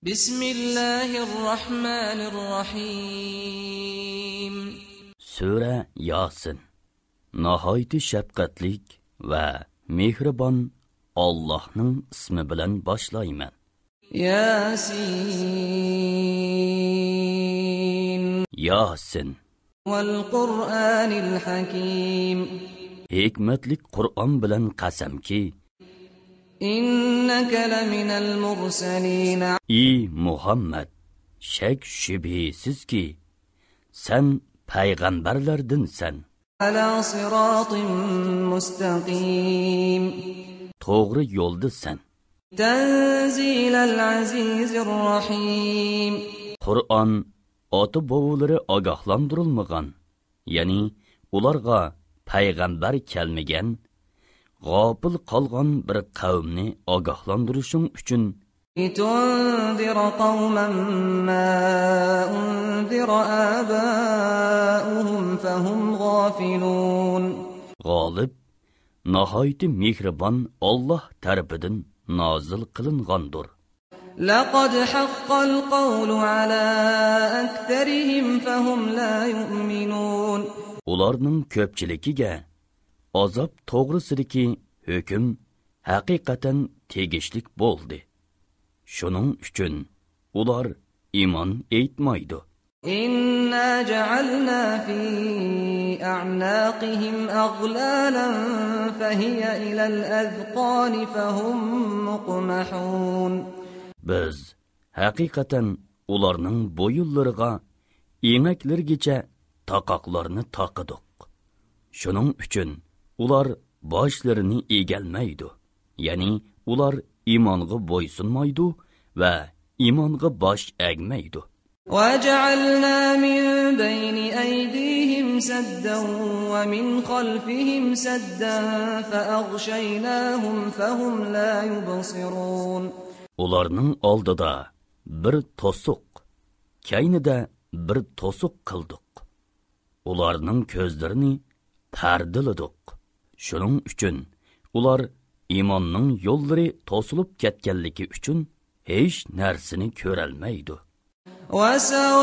Bismillahirrahmanirrahim. Sura Yasin. Nahayeti şefqatlik ve mehribon Allah'ның ismi bilan boshlayman. Yasin. Yasin. Vel Qur'anil Hakim. Hikmetlik Qur'on bilan qasamki, İnneke leminel mursalin. Ey Muhammed, shak shubhisiz ki sen payg'ambarlardinsan. Ala siratin mustaqim. To'g'ri yo'ldasan. Tanzilal azizir rahim. Qur'on ota bovolari ogohlantirilmagan, ya'ni ularga payg'ambar kelmagan, g'ofil qolgan bir qavmni ogohlantirishing uchun لتنذر قوما ما أنذر آباؤهم فهم غافلون. g'olib, nihoyatda mehribon Alloh tarafidan nozil qilingandir. لقد حق القول على أكثرهم فهم لا يؤمنون. Ularning ko'pchiligiga azob to'g'risidagi hukm haqiqatan tegishlik bo'ldi. Shuning uchun ular iymon etmaydi. إنا جعلنا في أعناقهم أغلالا فهي إلى الأذقان فهم مقمحون. Biz haqiqatan ularning bo'yinlariga iğneklergacha taqoqlarni taqıdık. Shuning uchun ular boshlarini egalmaydi. Ya'ni ular iymonga bo'ysunmaydi va iymonga bosh egmaydi. وَجَعَلْنَا مِنْ بَيْنِ أَيْدِيهِمْ سَدًّا وَمِنْ خَلْفِهِمْ سَدًّا فَأَغْشَيْنَاهُمْ فَهُمْ لَا يُبْصِرُونَ. Ularning oldida bir to'siq, keynida bir to'siq qildik. Ularning ko'zlarini pardiladik. Shuning uchun ular iymonning yo'llari to'silib ketganligi uchun hech narsani ko'rolmaydi. وَسَوَاءٌ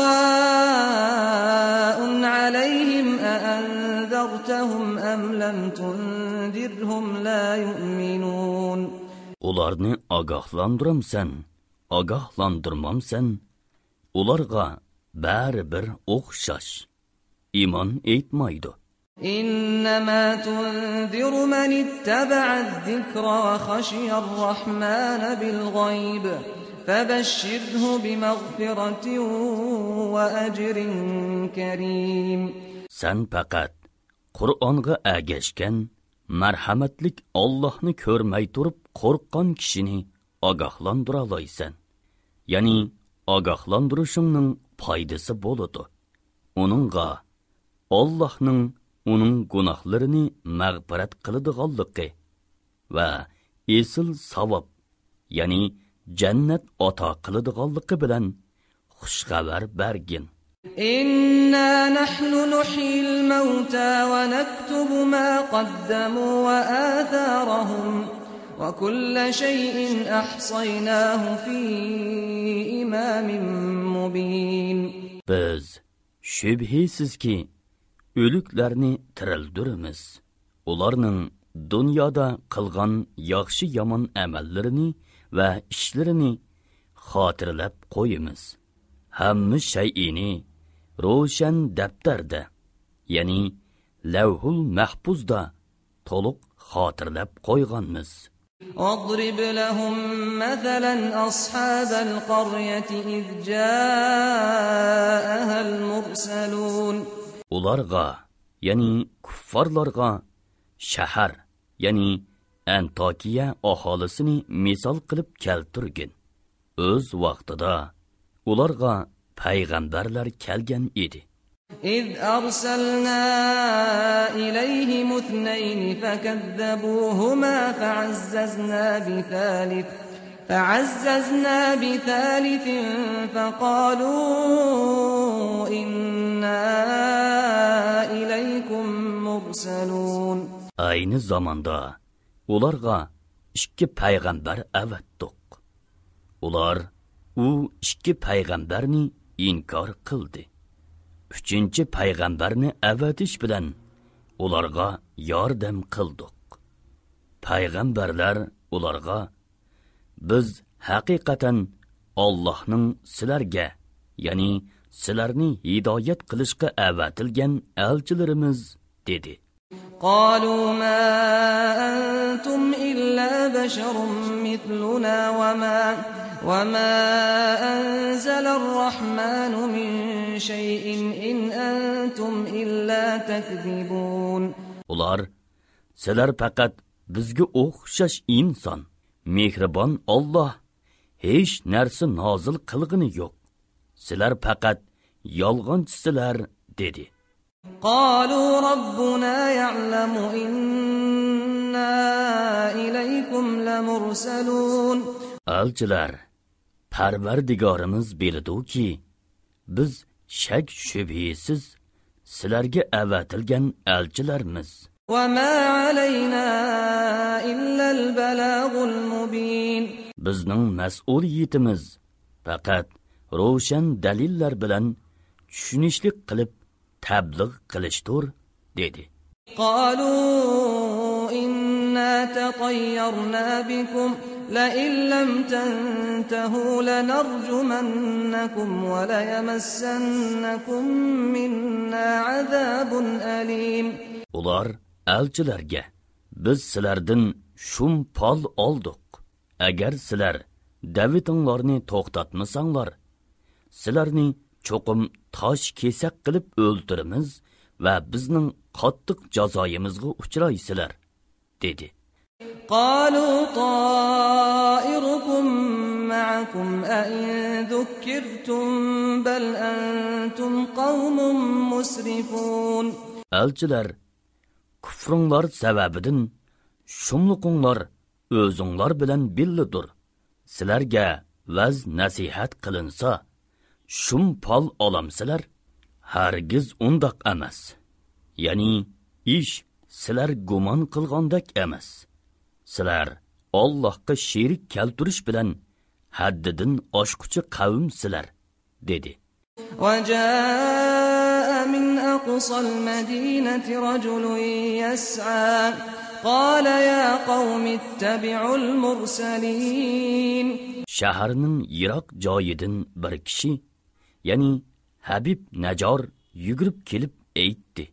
عَلَيْهِمْ أَأَنذَرْتَهُمْ أَمْ لَمْ تُنذِرْهُمْ لَا يُؤْمِنُونَ. Ularni ogohlantiramsan, ogohlantirmamsan, ularga baribir o'xshash. Iymon etmaydi. إِنَّمَا تُنذِرُ مَنِ اتَّبَعَ الذِّكْرَ وَخَشِيَ الرَّحْمَنَ بِالْغَيْبِ فَبَشِّرْهُ بِمَغْفِرَةٍ وَأَجْرٍ كَرِيمٍ. Sen faqat Qur'onga ergashgan marhamatlik Allohni ko'rmay turib qo'rqqan kishini ogohlantira olaysan. Ya'ni ogohlantirishingning foydasi bo'ladi. Uningga Allohning uning gunohlarini mag'firat qiladiganligi va esil savob, ya'ni jannat ato qiladiganligi bilan xushxabar bergin. إِنَّا نَحْنُ نُحْيِي الْمَوْتَى وَنَكْتُبُ مَا قَدَّمُوا وَآثَارَهُمْ وَكُلَّ شَيْءٍ أَحْصَيْنَاهُ فِي إِمَامٍ مُبِينٍ. Biz şübhisizki ölüklerini tirildirimiz. Ularning dunyoda qilgan yaxshi yomon amallerini va ishlarini xotirlab qo'yamiz. Hamma shay'ini ro'shan daftarda, ya'ni Lavhul Mahfuzda to'liq xotirlab qo'yganmiz. واضرب لهم مثلا أصحاب القرية إذ جاءها المرسلون. Ularga, ya'ni kuffarlarga shahar, ya'ni Antakiya aholisini misol qilib keltirgin. O'z vaqtida ularga payg'ambarlar kelgan edi. إذ أرسلنا إليهم اثنين فكذبوهما فعززنا بثالث فقالوا إنا إليكم مرسلون. Aynı zamanda ularga ikki payg'ambar avatdiq. Ular u ikki payg'ambarni inkor qildi. Uchinchi payg'ambarni avatish bilan ularga yordam qildik. Payg'ambarlar ularga biz haqiqatan Allohning sizlarga, ya'ni sizlarni hidoyat qilishga avatilgan elchilarimiz dedi. قالوا ما أنتم إلا بشر مثلنا وما أنزل الرحمن من شيء إن أنتم إلا تكذبون. Ular, sizlar faqat bizga o'xshash inson, mehribon Alloh hech narsa nozil qilg'ini yo'q. Sizlar faqat yolg'onchisizlar dedi. قالوا ربنا يعلم إنا إليكم لمرسلون. Elchilar, Parvardigorimiz biladi-ki, biz shak shubhasiz sizlarga avatilgan elchilarmiz. وما علينا إلا البلاغ المبين. Bizning mas'uliyatimiz faqat ro'shan dalillar bilan tushunishlik qilib tabliğ qilishdir dedi. قالوا إنا تطيرنا بكم لئن لم تنتهوا لنرجمنكم وليمسنكم منا عذاب أليم. Ular elchilarga biz sizlardan shum pol oldik. Agar sizlar davitinglarni to'xtatmasanglar, sizlarni cho'qim tosh kesak qilib o'ldiramiz va bizning qattiq jazoyimizga uchraysizlar dedi. قالوا طائركم معكم أئن ذكرتم بل أنتم قوم مسرفون. Elchilar, kufringlar sababidan shumliqinglar o'zinglar bilan billidir. Sizlarga vaz nasihat qilinsa, shum pol olamsizlar? Hargiz undaq emas. Ya'ni ish sizlar gumon qilgandek emas. Sizlar Allohga sherik keltirish bilan haddidan oshquchi qavmsizlar dedi. وجاء من أقصى المدينة رجل يسعى قال يا قوم اتبعوا المرسلين. Shaharning yiroq joyidan bir kishi, ya'ni Habib Najor yugurib kelib aytdi: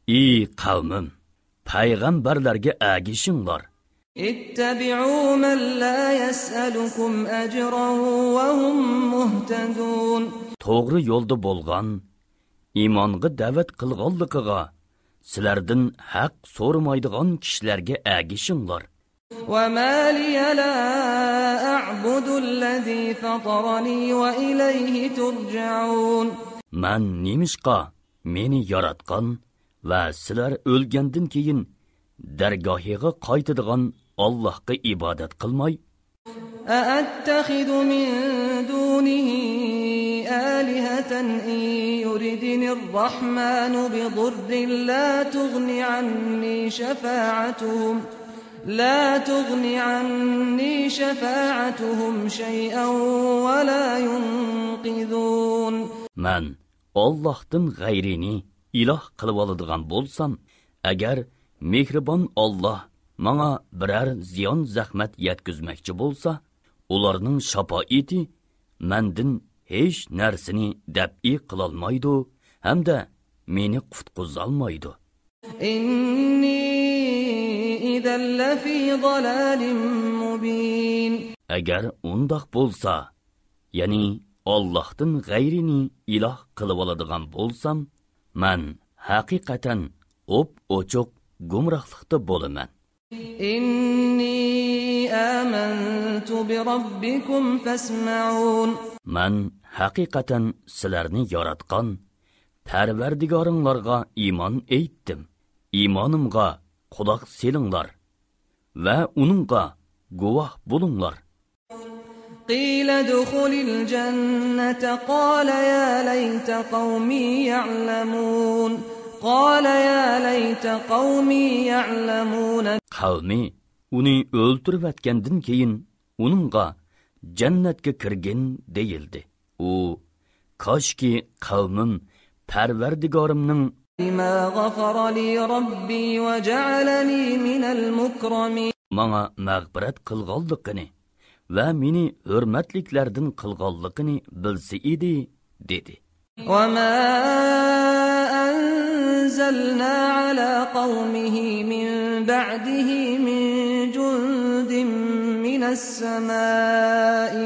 "Ey qavmim, payg'ambarlarga agishinglar. اتبعوا من لا يسألكم أجرا وهم مهتدون. To'g'ri yo'lda bo'lgan, iymonga da'vat qilganligiga, sizlardan haq so'ramaydigan kishilarga agishinglar. وما لي لا أعبد الذي فطرني وإليه ترجعون. Man nemishqa meni yaratgan va sizlar o'lgandan keyin dargohiga qaytadigan Allohga ibodat qilmay, أأتخذ من دونه آلهة إن يردني الرحمن بضر لا تغني عني شفاعتهم شيئا ولا ينقذون. man Allohdan g'ayrini iloh qilib oladigan bo'lsam, agar mehribon Alloh menga biror ziyon zahmat yetkazmoqchi bo'lsa, ularning shafoati mendan hech narsani dab'i qilolmaydi hamda meni qutqizolmaydi. إني إذا لفي ضلال مبين. Agar undaq bo'lsa, ya'ni Allohdan g'ayrini iloh qilib oladigan bo'lsam, men haqiqatan ochiq gumrohlikda bo'laman. إني آمنت بربكم فاسمعون. Men haqiqatan sizlarni yaratgan Parvardigoringlarga iymon etdim. İymonimga quloq selinglar va uningga guvoh bo'linglar. قيل ادخل الجنة قال يا ليت قومي يعلمون. قال يا ليت قومي يعلمون. Qavmi uni o'ltirib atgandan keyin uningga jannatga kirgin deyildi. U koshki qavmim Parvardigorimning bima ghafara li robbi va ja'alani minal mukramin manga mag'firat qilganligini va meni hurmatliklardan qilganligini bilsa edi dedi. Va ma anzalna ala qawmihi min ba'dihi min jundin minas samai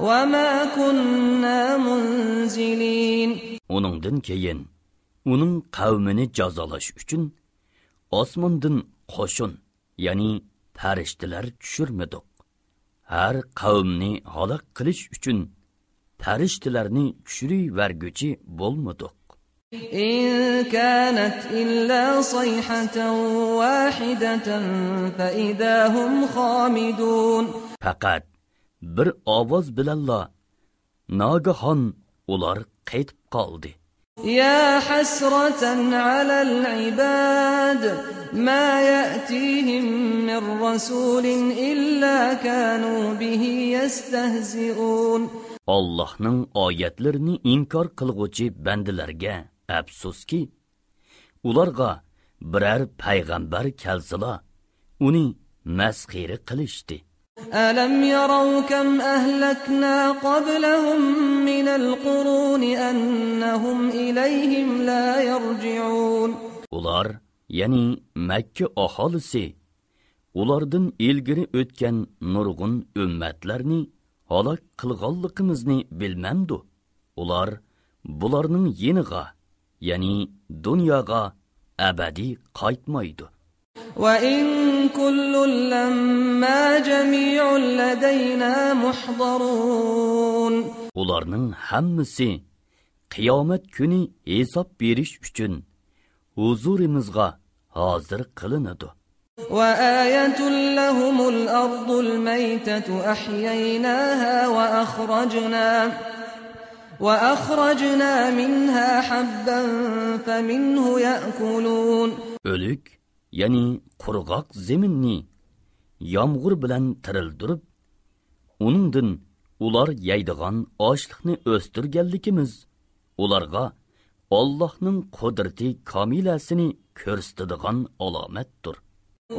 va ma kunna munzilin. Onundan keyin uning qavmini jazolash uchun osmondan qo'shin, ya'ni farishtalar tushirmadik. Har qavmni halok qilish uchun farishtalarni tushiriverguchi bo'lmadik. In kanat illa sayhatan wahidatan fa idahum khamidun. Faqat bir ovoz bilanla nagahon ular qaytib qoldi. Ya hasratan alal ibad ma ya'tihim min rasulin illa kanu bihi yastahzi'un. Allohning oyatlarini inkor qilguvchi bandalarga afsuski, ularga biror payg'ambar kelsila, uni masxira qilishdi. ألم يروا كم أهلكنا قبلهم من القرون أنهم إليهم لا يرجعون. Ular, yani Makka aholisi, ulardan ilgari o'tgan nurg'un ummatlarni halok qilganligimizni bilmamdu. Ular bularning yeniga, yani dunyoga abadiy qaytmaydi. وَإِن كُلٌّ لَّمَّا جَمِيعٌ لَّدَيْنَا مُحْضَرُونَ. Ularning hammasi qiyomat kuni hisob berish uchun huzurimizga hozir qilinadi. وَآيَةٌ لَّهُمُ الْأَرْضُ الْمَيْتَةُ أَحْيَيْنَاهَا وَأَخْرَجْنَا مِنْهَا حَبًّا فَمِنْهُ يَأْكُلُونَ. Ölük, yani qurg'oq zeminni yomg'ir bilan tirildirib, uningdan ular yeydigan oshliqni o'stirganligimiz ularga Allohning qudrati komilasini ko'rsatadigan alomatdir.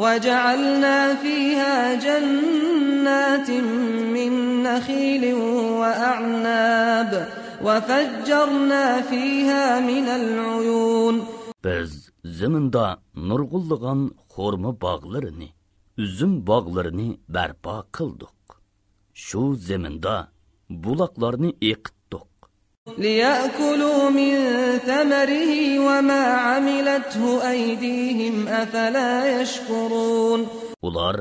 وَجَعَلْنَا فِيهَا جَنَّاتٍ مِّن نَّخِيلٍ وَأَعْنَابٍ وَفَجَّرْنَا فِيهَا مِنَ الْعُيُونِ. Biz zaminda nurg'ullig'an xurmo bog'larini, üzüm bog'larini barpo qildik. Shu zaminda buloqlarni eqitdik. لِيَأْكُلُوا مِن ثَمَرِهِ وَمَا عَمِلَتْهُ أَيْدِيهِمْ أَفَلَا يَشْكُرُونَ. Ular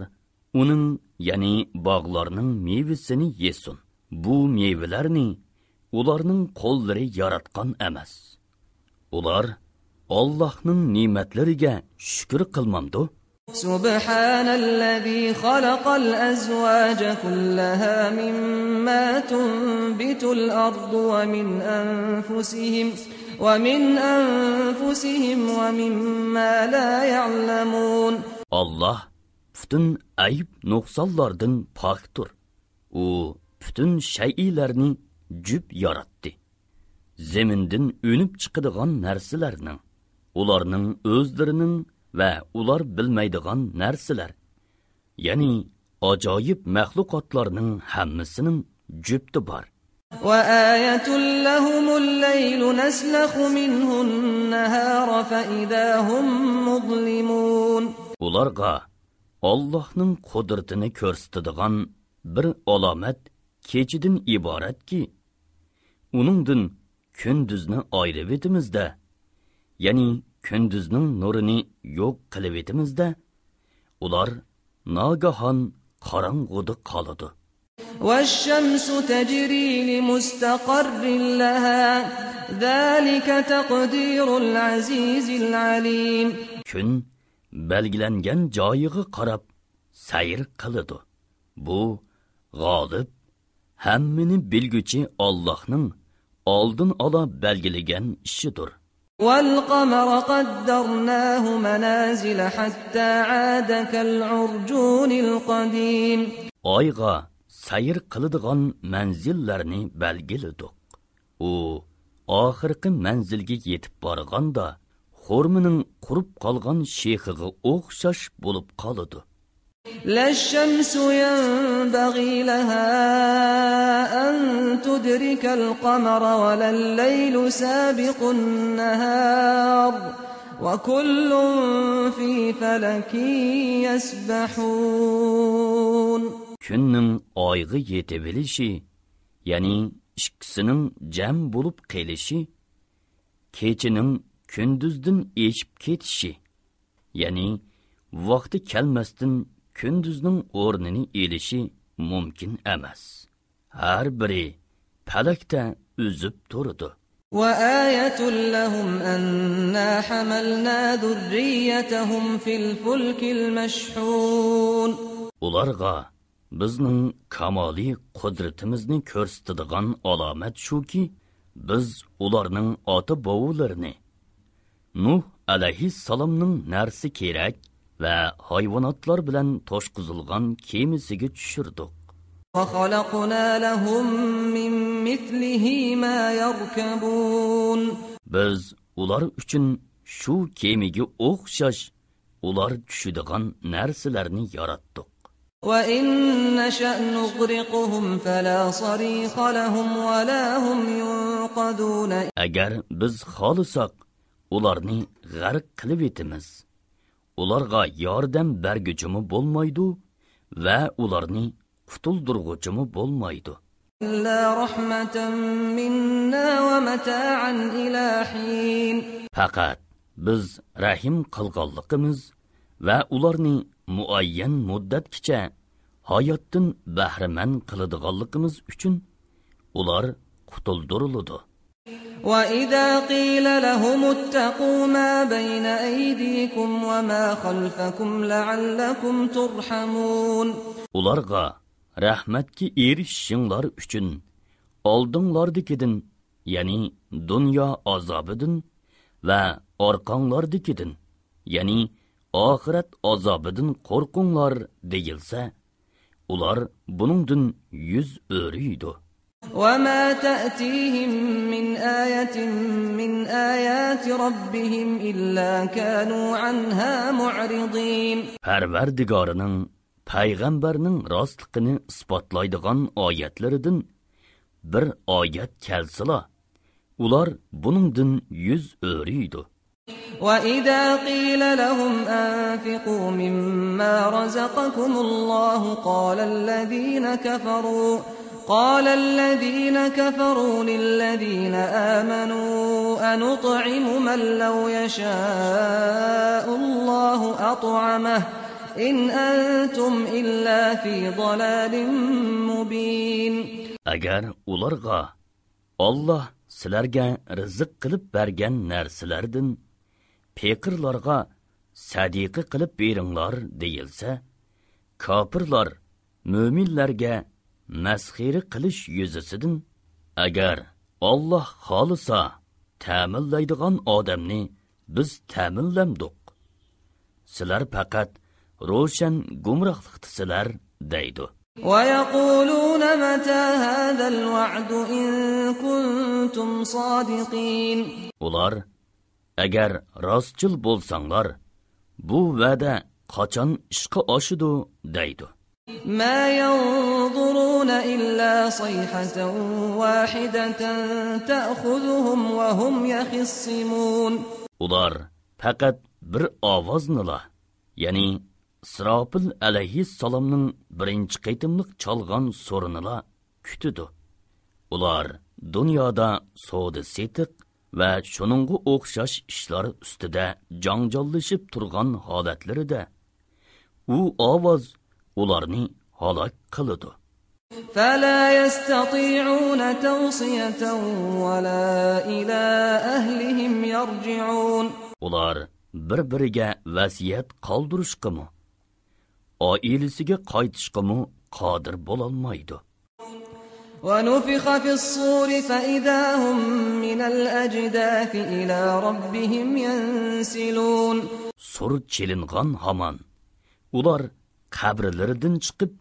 uning, yani bog'larning mevasini yesin. Bu mevalarni ularning qo'llari yaratgan emas. Ular Allohning ne'matlariga shukr qilmamdu. Subhanallazi xalaqal azwaja kullaha mimma tunbitul ardu wa min anfusihim wa mimma la ya'lamun. Allah bütün ayıb nuqsonlardan pokdir. U bütün shay'larni jüb yaratdi. Zemindan önüp chiqadigan narsalarning, ularning o'zlarining va ular bilmaydigan narsalar, ya'ni ajoyib maxluqotlarning hammasining jübti bor. Wa ayatul lahumul laylu naslakhu minhu an-nahara fa idahum mudlimun. Ularga Allohning qudratini ko'rsatadigan bir alomat kechidan iboratki, uningdan kunduzni ayirib etimizda, ya'ni kunduzning nurini yo'q qilib etimizda, ular nagahon qorong'uda qoladi. Wash-shamsu tajri li mustaqarrin laha, zalika taqdirul azizil alim. Kun belgilangan joyiga qarab sayr qiladi. Bu g'olib, hammani bilguchi Allohning oldin ola belgilagan ishidir. وَالْقَمَرَ قَدَّرْنَاهُ مَنَازِلَ حَتَّى عَادَ كَالْعُرْجُونِ الْقَدِيمِ. Oyga sayr qiladigan manzillarni belgiladik. U oxirgi manzilga yetib borganda xurmining qurib qolgan shexiga o'xshash bo'lib qoladi. لا الشمس ينبغي لها أن تدرك القمر ولا الليل سابق النهار وكل في فلك يسبحون. Günning oyga yetib bilishi, ya'ni ikkisining jam bo'lib qelishi, kechining kunduzdan eshib ketishi, ya'ni vaqti kelmasdan kunduzning o'rnini elishi mumkin emas. Har biri falakda uzib turdi. وآية لهم أنا حملنا ذريتهم في الفلك المشحون. Ularga bizning kamoli qudratimizni ko'rsatadigan alomat shuki, biz ularning ota-bovularini Nuh alayhissalomning narsi kerak va hayvonotlar bilan toshqizilgan kemisiga tushirdik. وخلقنا لهم من مثله ما يركبون. Biz ular uchun shu kemiga o'xshash ular tushadigan narsalarni yaratdik. وإن نشأ نغرقهم فلا صريخ لهم ولا هم ينقذون. Agar biz xohlasak ularni g'arq qilib etamiz. Ularga yordam berguchimi bo'lmaydi va ularni qutuldirguchimi bo'lmaydi. La rahmatan minna va mata'an ila hin. Faqat biz rahim qilganligimiz va ularni muayyan muddatgacha hayotdan bahramand qiladiganligimiz uchun ular qutuldiriladi. وَإِذَا قِيلَ لَهُمُ اتَّقُوا مَا بَيْنَ أَيْدِيكُمْ وَمَا خَلْفَكُمْ لَعَلَّكُمْ تُرْحَمُونَ. Ularga rahmatga erishishinglar uchun oldinglardakidan, ya'ni dunyo azobidan va orqanglardakidan, ya'ni oxirat azobidan qo'rqinglar deyilsa, ular buningdan yuz o'riydi. وَمَا تَأْتِيهِمْ مِنْ آيَةٍ مِنْ آيَاتِ رَبِّهِمْ إِلَّا كَانُوا عَنْهَا مُعْرِضِينَ. Parvardigorining payg'ambarning rostligini isbotlaydigan oyatlaridan bir oyat kelsila, ular buningdan yuz o'riydi. وَإِذَا قِيلَ لَهُمْ أَنفِقُوا مِمَّا رَزَقَكُمُ اللَّهُ قال الذين كفروا للذين آمنوا أنطعم من لو يشاء الله أطعمه إن أنتم إلا في ضلال مبين. Agar ularga Allah sizlarga rizq qilib bergan narsalardan faqirlarga sadiqa qilib beringlar deyilsa, kofirlar mo'minlarga masxira qilish yuzasidan, agar Alloh xolisa ta'minlaydigan odamni biz ta'minlamdik. Sizlar faqat ro'shan gumrohlikdasilar deydi. وَيَقُولُونَ مَتَى هَذَا الْوَعْدُ إِن كُنتُمْ صَادِقِينَ. Ular agar rostchil bo'lsanglar, bu va'da qachon ishga oshidi deydi. مَا يَنظُرُونَ إِلَّا صَيْحَةً وَاحِدَةً تَأْخُذُهُمْ وَهُمْ يَخِصِّمُونَ. Ular faqat bir ovoznila, ya'ni İsrafil alayhissalomning birinchi qaytimliq chalgan so'rinila kutidi. Ular dunyoda savdo setiq va shuningga o'xshash ishlar ustida janjallashib turgan holatlarida u ovoz ularni halok qiladi. فَلَا يَسْتَطِيعُونَ تَوْصِيَةً وَلَا إِلَى أَهْلِهِمْ يَرْجِعُونَ. Ular bir-biriga vasiyat qoldirishqimi, oilasiga qaytishqimi qodir bo'lolmaydi. وَنُفِخَ فِي الصُّورِ فَإِذَا هُمْ مِنَ الْأَجْدَاثِ إِلَى رَبِّهِمْ يَنْسِلُونَ. Sur chelingan hamon ular qabrlaridan chiqib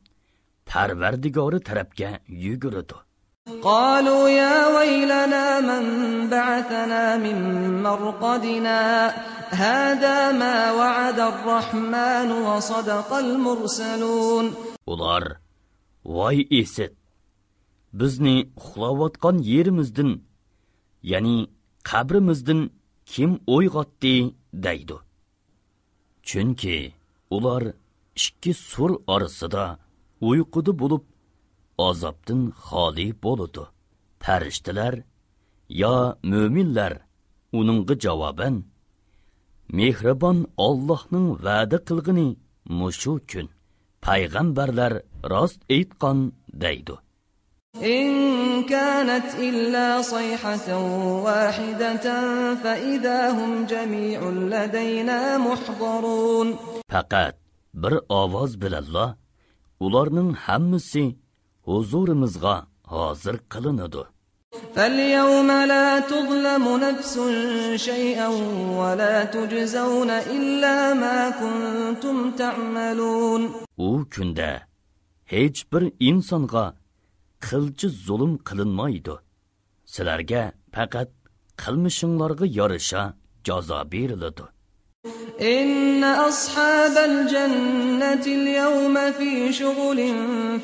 Parvardigori tarafga yugurdi. قالوا يا ويلنا من بعثنا من مرقدنا هذا ما وعد الرحمن وصدق المرسلون. Ular, voy esit, bizni uxlayotgan yerimizdan, ya'ni qabrimizdan kim o'yg'otdi deydi. Chunki ular ikki sur orasida uyquda bo'lib azobdan xoli bo'ladi. Farishtalar yo mo'minlar uningga javoban mehribon Allohning va'da qilgani mushu kun payg'ambarlar rost aytgan deydi. إن كانت إلا صيحة واحدة فإذا هم جميع لدينا محضرون. Faqat bir ovoz bilanla ularning hammasi huzurimizga hozir qilinadi. فاليوم لا تظلم نفس شيئا ولا تجزون إلا ما كنتم تعملون. U kunda hech bir insonga qilchi zulm qilinmaydi. Sizlarga faqat qilmishinglarga yarasha jazo beriladi. إن أصحاب الجنة اليوم في شغل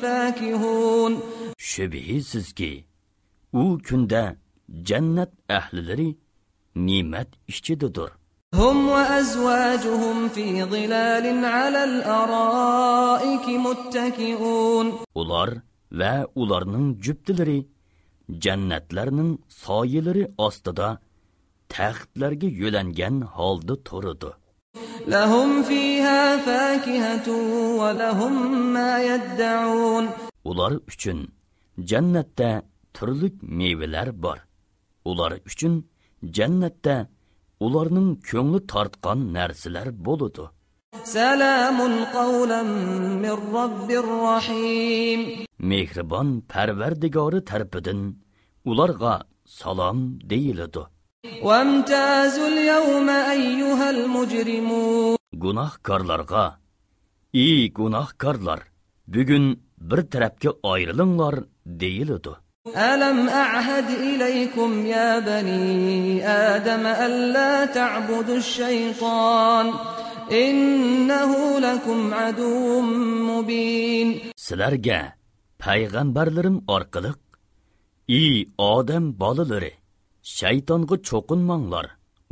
فاكهون. Shubhisizki, u kunda jannat ahlilari ne'mat ichidadir. هم وأزواجهم في ظلال على الأرائك متكئون. Ular va ularning juftilari jannatlarning soyilari ostida taxtlarga yo'langan holda turadi. لهم فيها فاكهة ولهم ما يدعون. Ular uchun jannatda turli meyvelar bor. Ular uchun jannatda ularning ko'ngli tortgan narsalar bo'ladi. سلام قولا من رب رحيم. Mehribon Parvardigori tarafidan ularga salom deyiladi. وامتازوا اليوم أيها المجرمون. Gunohkorlarga, ey gunohkorlar, bugun bir tarafga ayrılinglar deyiladi. ألم أعهد إليكم يا بني آدم ألا تعبدوا الشيطان إنه لكم عدو مبين. Sizlarga payg'ambarlarim orqali ey odam bolalari, shaytonga cho'qinmanglar.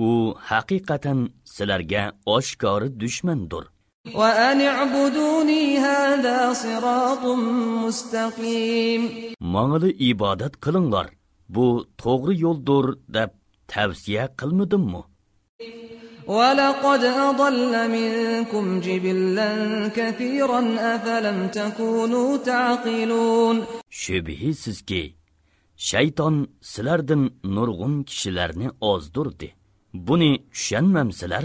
U haqiqatan sizlarga oshkora dushmandir. وأن اعبدوني هذا صراط مستقيم. Mağlı ibadat qilinglar. Bu to'g'ri yo'ldir deb tavsiya qilmadimmi? ولقد أضل منكم جبلا كثيرا أفلم تكونوا تعقلون. Shubhisizki, shayton sizlardan nurg'un kishilarni ozdirdi. Buni tushunmamsizlar?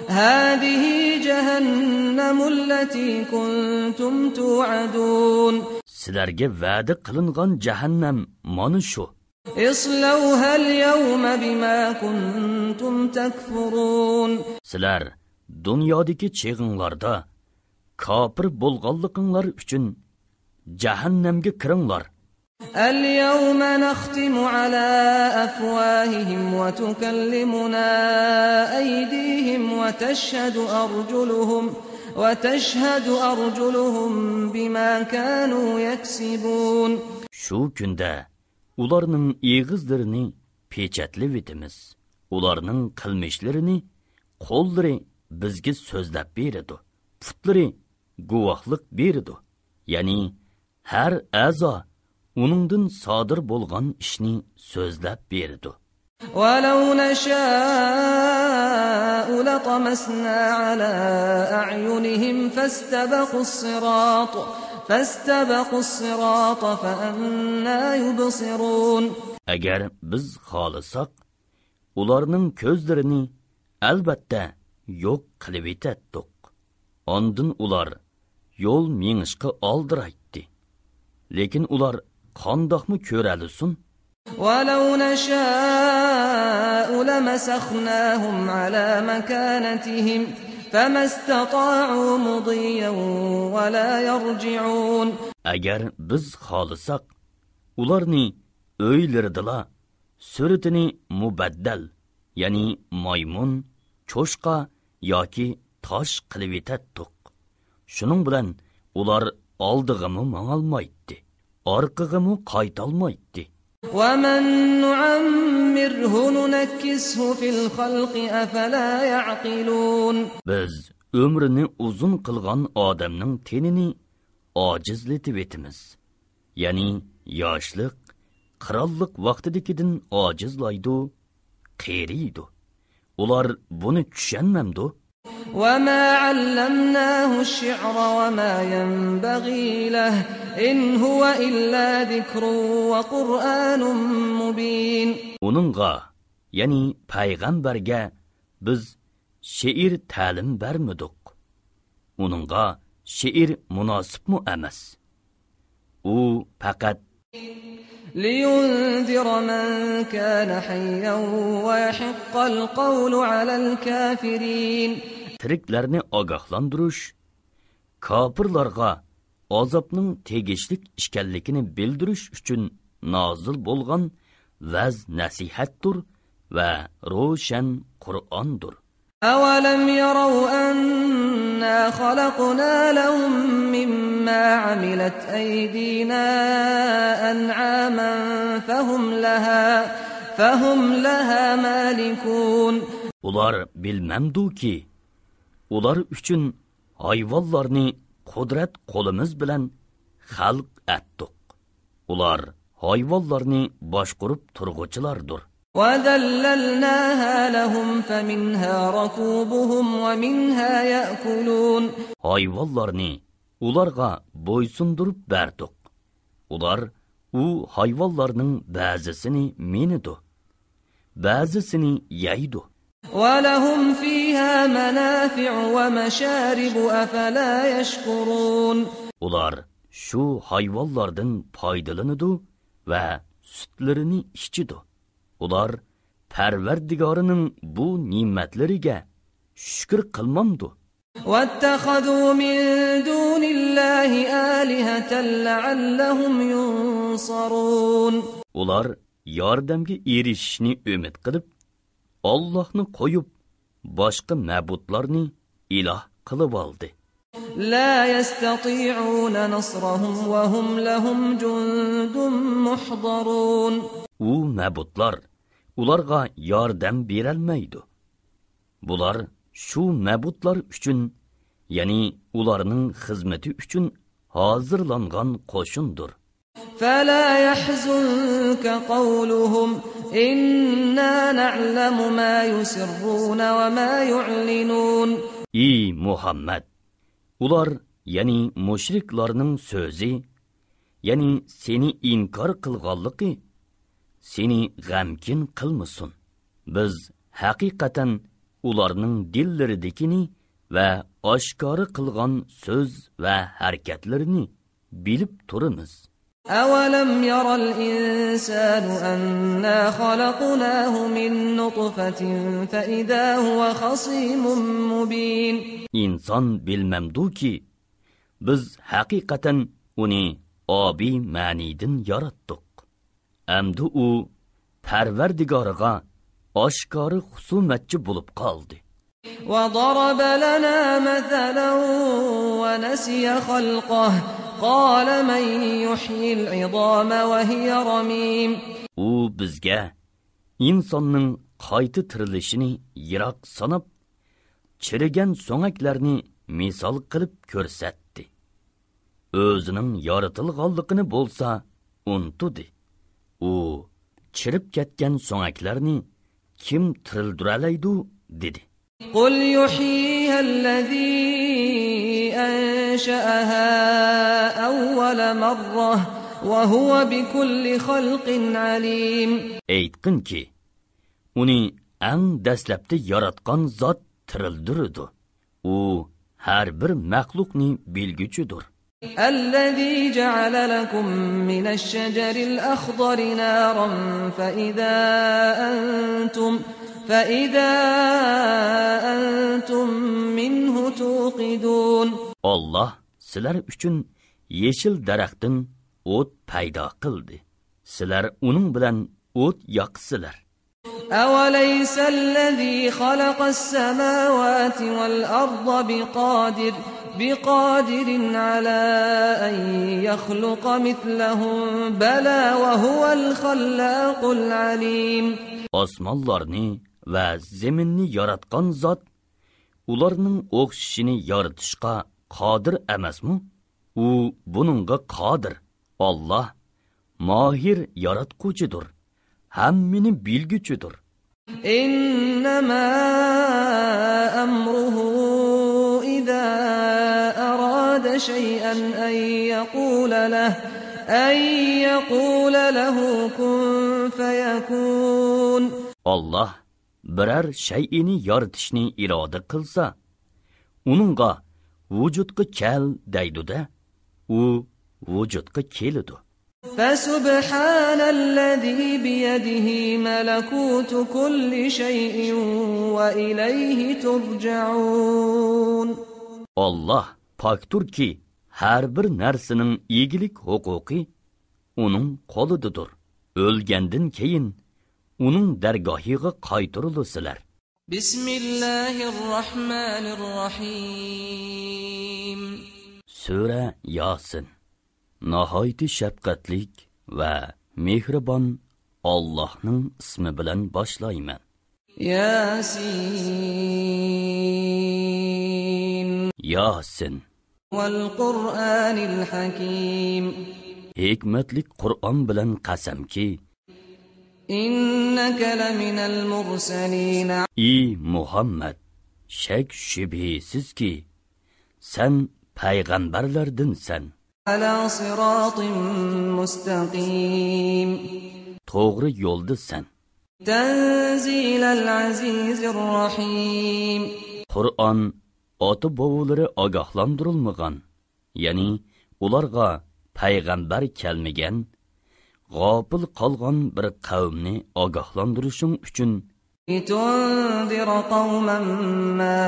هذه جهنم التي كنتم توعدون. Sizlarga va'da qilingan jahannam mana shu. اصلوها اليوم بما كنتم تكفرون. Sizlar dunyodagi cheg'inglarda kofir bo'lganliginglar uchun jahannamga kiringlar. اليوم نختم على أفواههم وتكلمنا أيديهم وتشهد أرجلهم بما كانوا يكسبون. Shu kunda ularning egizlarini pechatlab etamiz. Ularning qilmishlarini qo'llari bizga so'zlab beradi. Putlari guvohlik beradi. Ya'ni har a'zo uningdan sodir bo'lgan ishni so'zlab berdi. ولو نشاء لطمسنا على أعينهم فاستبقوا الصراط فأنى يبصرون. Agar biz xohlasak, ularning ko'zlarini albatta yo'q qilib etatdik. Ondan ular yo'l mengishga oldiraydi. Lekin ular qandoqmi ko'ralisin? ولو نشاء لمسخناهم على مكانتهم فما استطاعوا مضيا ولا يرجعون. Agar biz xohlasak, ularni o'ylaridila suratini mubaddal, ya'ni maymun, cho'shqa yoki tosh qilib etatdiq. Shuning bilan ular oldig'imi mangolmaydi, orqag'imi qaytolmaydi. وَمَن نُّعَمِّرْهُ نُنَكِّسْهُ فِي الْخَلْقِ أَفَلَا يَعْقِلُونَ. Biz ömrünü uzun qilgan odamning tenini ojizletib etimiz. Ya'ni yoshlik, qirollik vaqtidagidan ojizlaydi, qeriydi. Ular buni tushunmamdi. وَمَا عَلَّمْنَاهُ الشِّعْرَ وَمَا يَنبَغِي لَهُ إِنْ هُوَ إِلَّا ذِكْرٌ وَقُرْآنٌ مُبِينٌ. Onunğa, yani peygamberge biz şiir ta'lim bermedik. Onunğa şiir münasip mu emas. O fakat لِيُنذِرَ مَنْ كَانَ حَيًّا وَيَحِقَّ الْقَوْلُ عَلَى الْكَافِرِينَ. Tiriklerini agahlandırış, kafirlarga azapның tegishlik işkellikini bildiriş üçün nazil bolgan vaz nasihattur ve roşan Kur'andır. أَوَلَمْ يَرَوْا أَنَّا خَلَقْنَا لَهُم مِّمَّا عَمِلَتْ أَيْدِينَا أَنْعَامًا فَهُمْ لَهَا مَالِكُونَ. Ular bilmemdu ki, ular üçün hayvallarni kudret kolumuz bilen halq ettik. Ular hayvallarni başkurup turguçılardır. وَذَلَّلْنَاهَا لَهُمْ فَمِنْهَا رَكُوبُهُمْ وَمِنْهَا يَأْكُلُونَ. Hayvallarni ularga boysundurup berdik. Ular u hayvallarning ba'zisini menidu, ba'zisini yeydu. وَلَهُمْ فِيهَا مَنَافِعُ وَمَشَارِبُ أَفَلَا يَشْكُرُونَ. Ular şu hayvallardan faydalanıdu ve sütlerini içidu. Ular Perverdigarının bu nimetleriga şükür kılmamdu. وَاتَّخَذُوا مِن دُونِ اللَّهِ آلِهَةً لَعَلَّهُمْ يُنصَرُونَ. Ular yardımga erişishni ümit qilib, Allah'ni qo'yib, boshqa ma'budlarni iloh qilib oldi. لَا يَسْتَطِيعُونَ نَصْرَهُمْ وَهُمْ لَهُمْ جُندٌ مُحْضَرُونَ. U ma'budlar ularga yordam berolmaydi. Bular shu ma'budlar uchun, ya'ni ularning xizmati uchun hozirlangan qo'shindir. فَلَا يَحْزُنكَ قَوْلُهُمْ إِنَّا نَعْلَمُ مَا يُسِرُّونَ وَمَا يُعْلِنُونَ. Ey Muhammed! Ular, ya'ni mushriklarning so'zi, ya'ni seni inkor qilganligi seni g'amkin qilmasin. Biz haqiqatan ularning dillaridagini va oshkora qilgan so'z va harakatlarini bilib turamiz. أَوَلَمْ يَرَ الْإِنسَانُ أَنَّا خَلَقْنَاهُ مِنْ نُطْفَةٍ فَإِذَا هُوَ خَصِيمٌ مُبِينٌ. İnsan bilmemdu ki, biz haqiqatan uni abi manidin yarattık. Amdi u Perverdigoriga oshkora husumatchi bo'lib qoldi. وَضَرَبَ لَنَا مَثَلًا وَنَسِيَ خَلْقَهُ قَالَ مَنْ يُحْيِي الْعِظَامَ وَهِيَ رَمِيمٌ. U bizga insonning qayta tirilishini yiroq sanab, chirigan so'ngaklarni misol qilib ko'rsatdi. O'zining yoritilganligini bo'lsa untudi. U chirib ketgan so'ngaklarni kim tirildiraydi dedi. قُلْ يُحْيِيهَا الَّذِي أَنشَأَهَا أَوَّلَ مَرَّةٍ وَهُوَ بِكُلِّ خَلْقٍ عَلِيمٌ. Aytqin ki, uni eng dastlabda yaratgan zot tirildirdi. U har bir maxluqni bilguchidir. الَّذِي جَعَلَ لَكُم مِّنَ الشَّجَرِ الْأَخْضَرِ نَارًا فإذا أنتم منه توقدون. Allah sizlar uchun yeşil daraxtdan o't paydo qildi. Sizlar uning bilan o't yoqsizlar. أوليس الذي خلق السماوات والأرض بقادر على أن يخلق مثلهم بلى وهو الخلاق العليم. Osmonlarni va zaminni yaratgan zot ularning o'xshishini yaratishga qodir emasmi? U buningga qodir. Allah mahir yaratquchidir. Hammini bilguchidir. إنما أمره إذا أراد شيئا أن يقول له كن فيكون. Allah birer şeyini yaratishni iroda qilsa, uningga vujudga kel deydi-da, u vujudga keladi. فسبحان الذي بيده ملكوت كل شيء وإليه ترجعون. Allah paktur ki her bir narsaning egilik huquqi uning qo'lidadir. O'lgandan keyin uning dargohiga qaytarilasizlar. Bismillahirrahmanirrahim. Sura Yasin. Nihoyat shafqatlik va mehribon Allohning ismi bilan boshlayman. Yasin. Val Qur'anil Hakim. Hikmatlik Qur'on bilan qasamki, innaka laminal mursalin. Ey Muhammad, shak shubhisizki sen payg'ambarlardinsan. Ala siratin mustaqim. To'g'ri yo'ldasan. Tanzilal azizir rahim. Qur'on ota-bobolari ogohlantirilmagan, ya'ni ularga payg'ambar kelmagan, g'ofil qolgan bir qavmni ogohlantirishing uchun litunzira qawman ma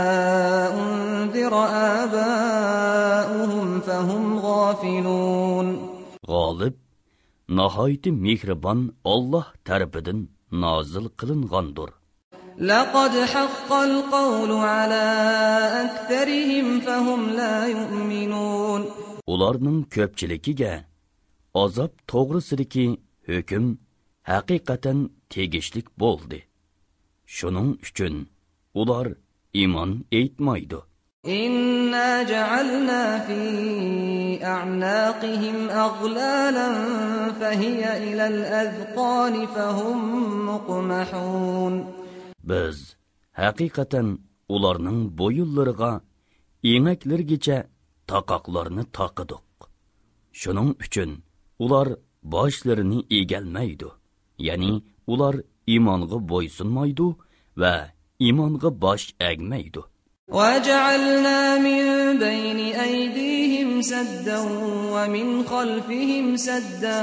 unzira aba'uhum fahum ghafilun. G'olib nihoyat mehribon Alloh tarafidan nozil qilingandir. Laqad haqqal qawlu ala aktharihim fahum la yu'minun. Ularning ko'pchiligiga azob to'g'risidagi hukm haqiqatan tegishlik bo'ldi. Shuning uchun ular iymon etmaydi. Inna ja'alna fi a'naqihim aghlalan fahiya ila al-azqani fahum muqmahun. Biz haqiqatan ularning bo'yinlariga emaklargacha taqoqlarni taqıdık. Shuning uchun ular boshlarini egalmaydi. Ya'ni ular iymonga bo'ysunmaydi va iymonga bosh egmaydi. وَجَعَلْنَا مِنْ بَيْنِ أَيْدِيهِمْ سَدًّا وَمِنْ خَلْفِهِمْ سَدًّا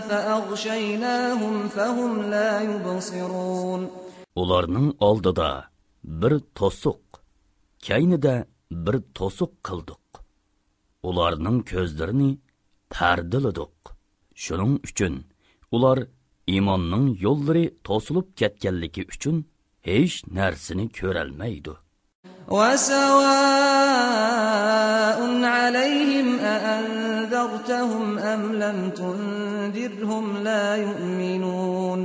فَأَغْشَيْنَاهُمْ فَهُمْ لَا يُبْصِرُونَ. Ularning oldida bir to'siq, keynida bir to'siq qildik. Ularning ko'zlarini pardiladik. Shuning uchun ular iymonning yo'llari to'silib ketganligi uchun hech narsani ko'rolmaydi. وَسَوَاءٌ عَلَيْهِمْ أَأَنذَرْتَهُمْ أَمْ لَمْ تُنذِرْهُمْ لَا يُؤْمِنُونَ.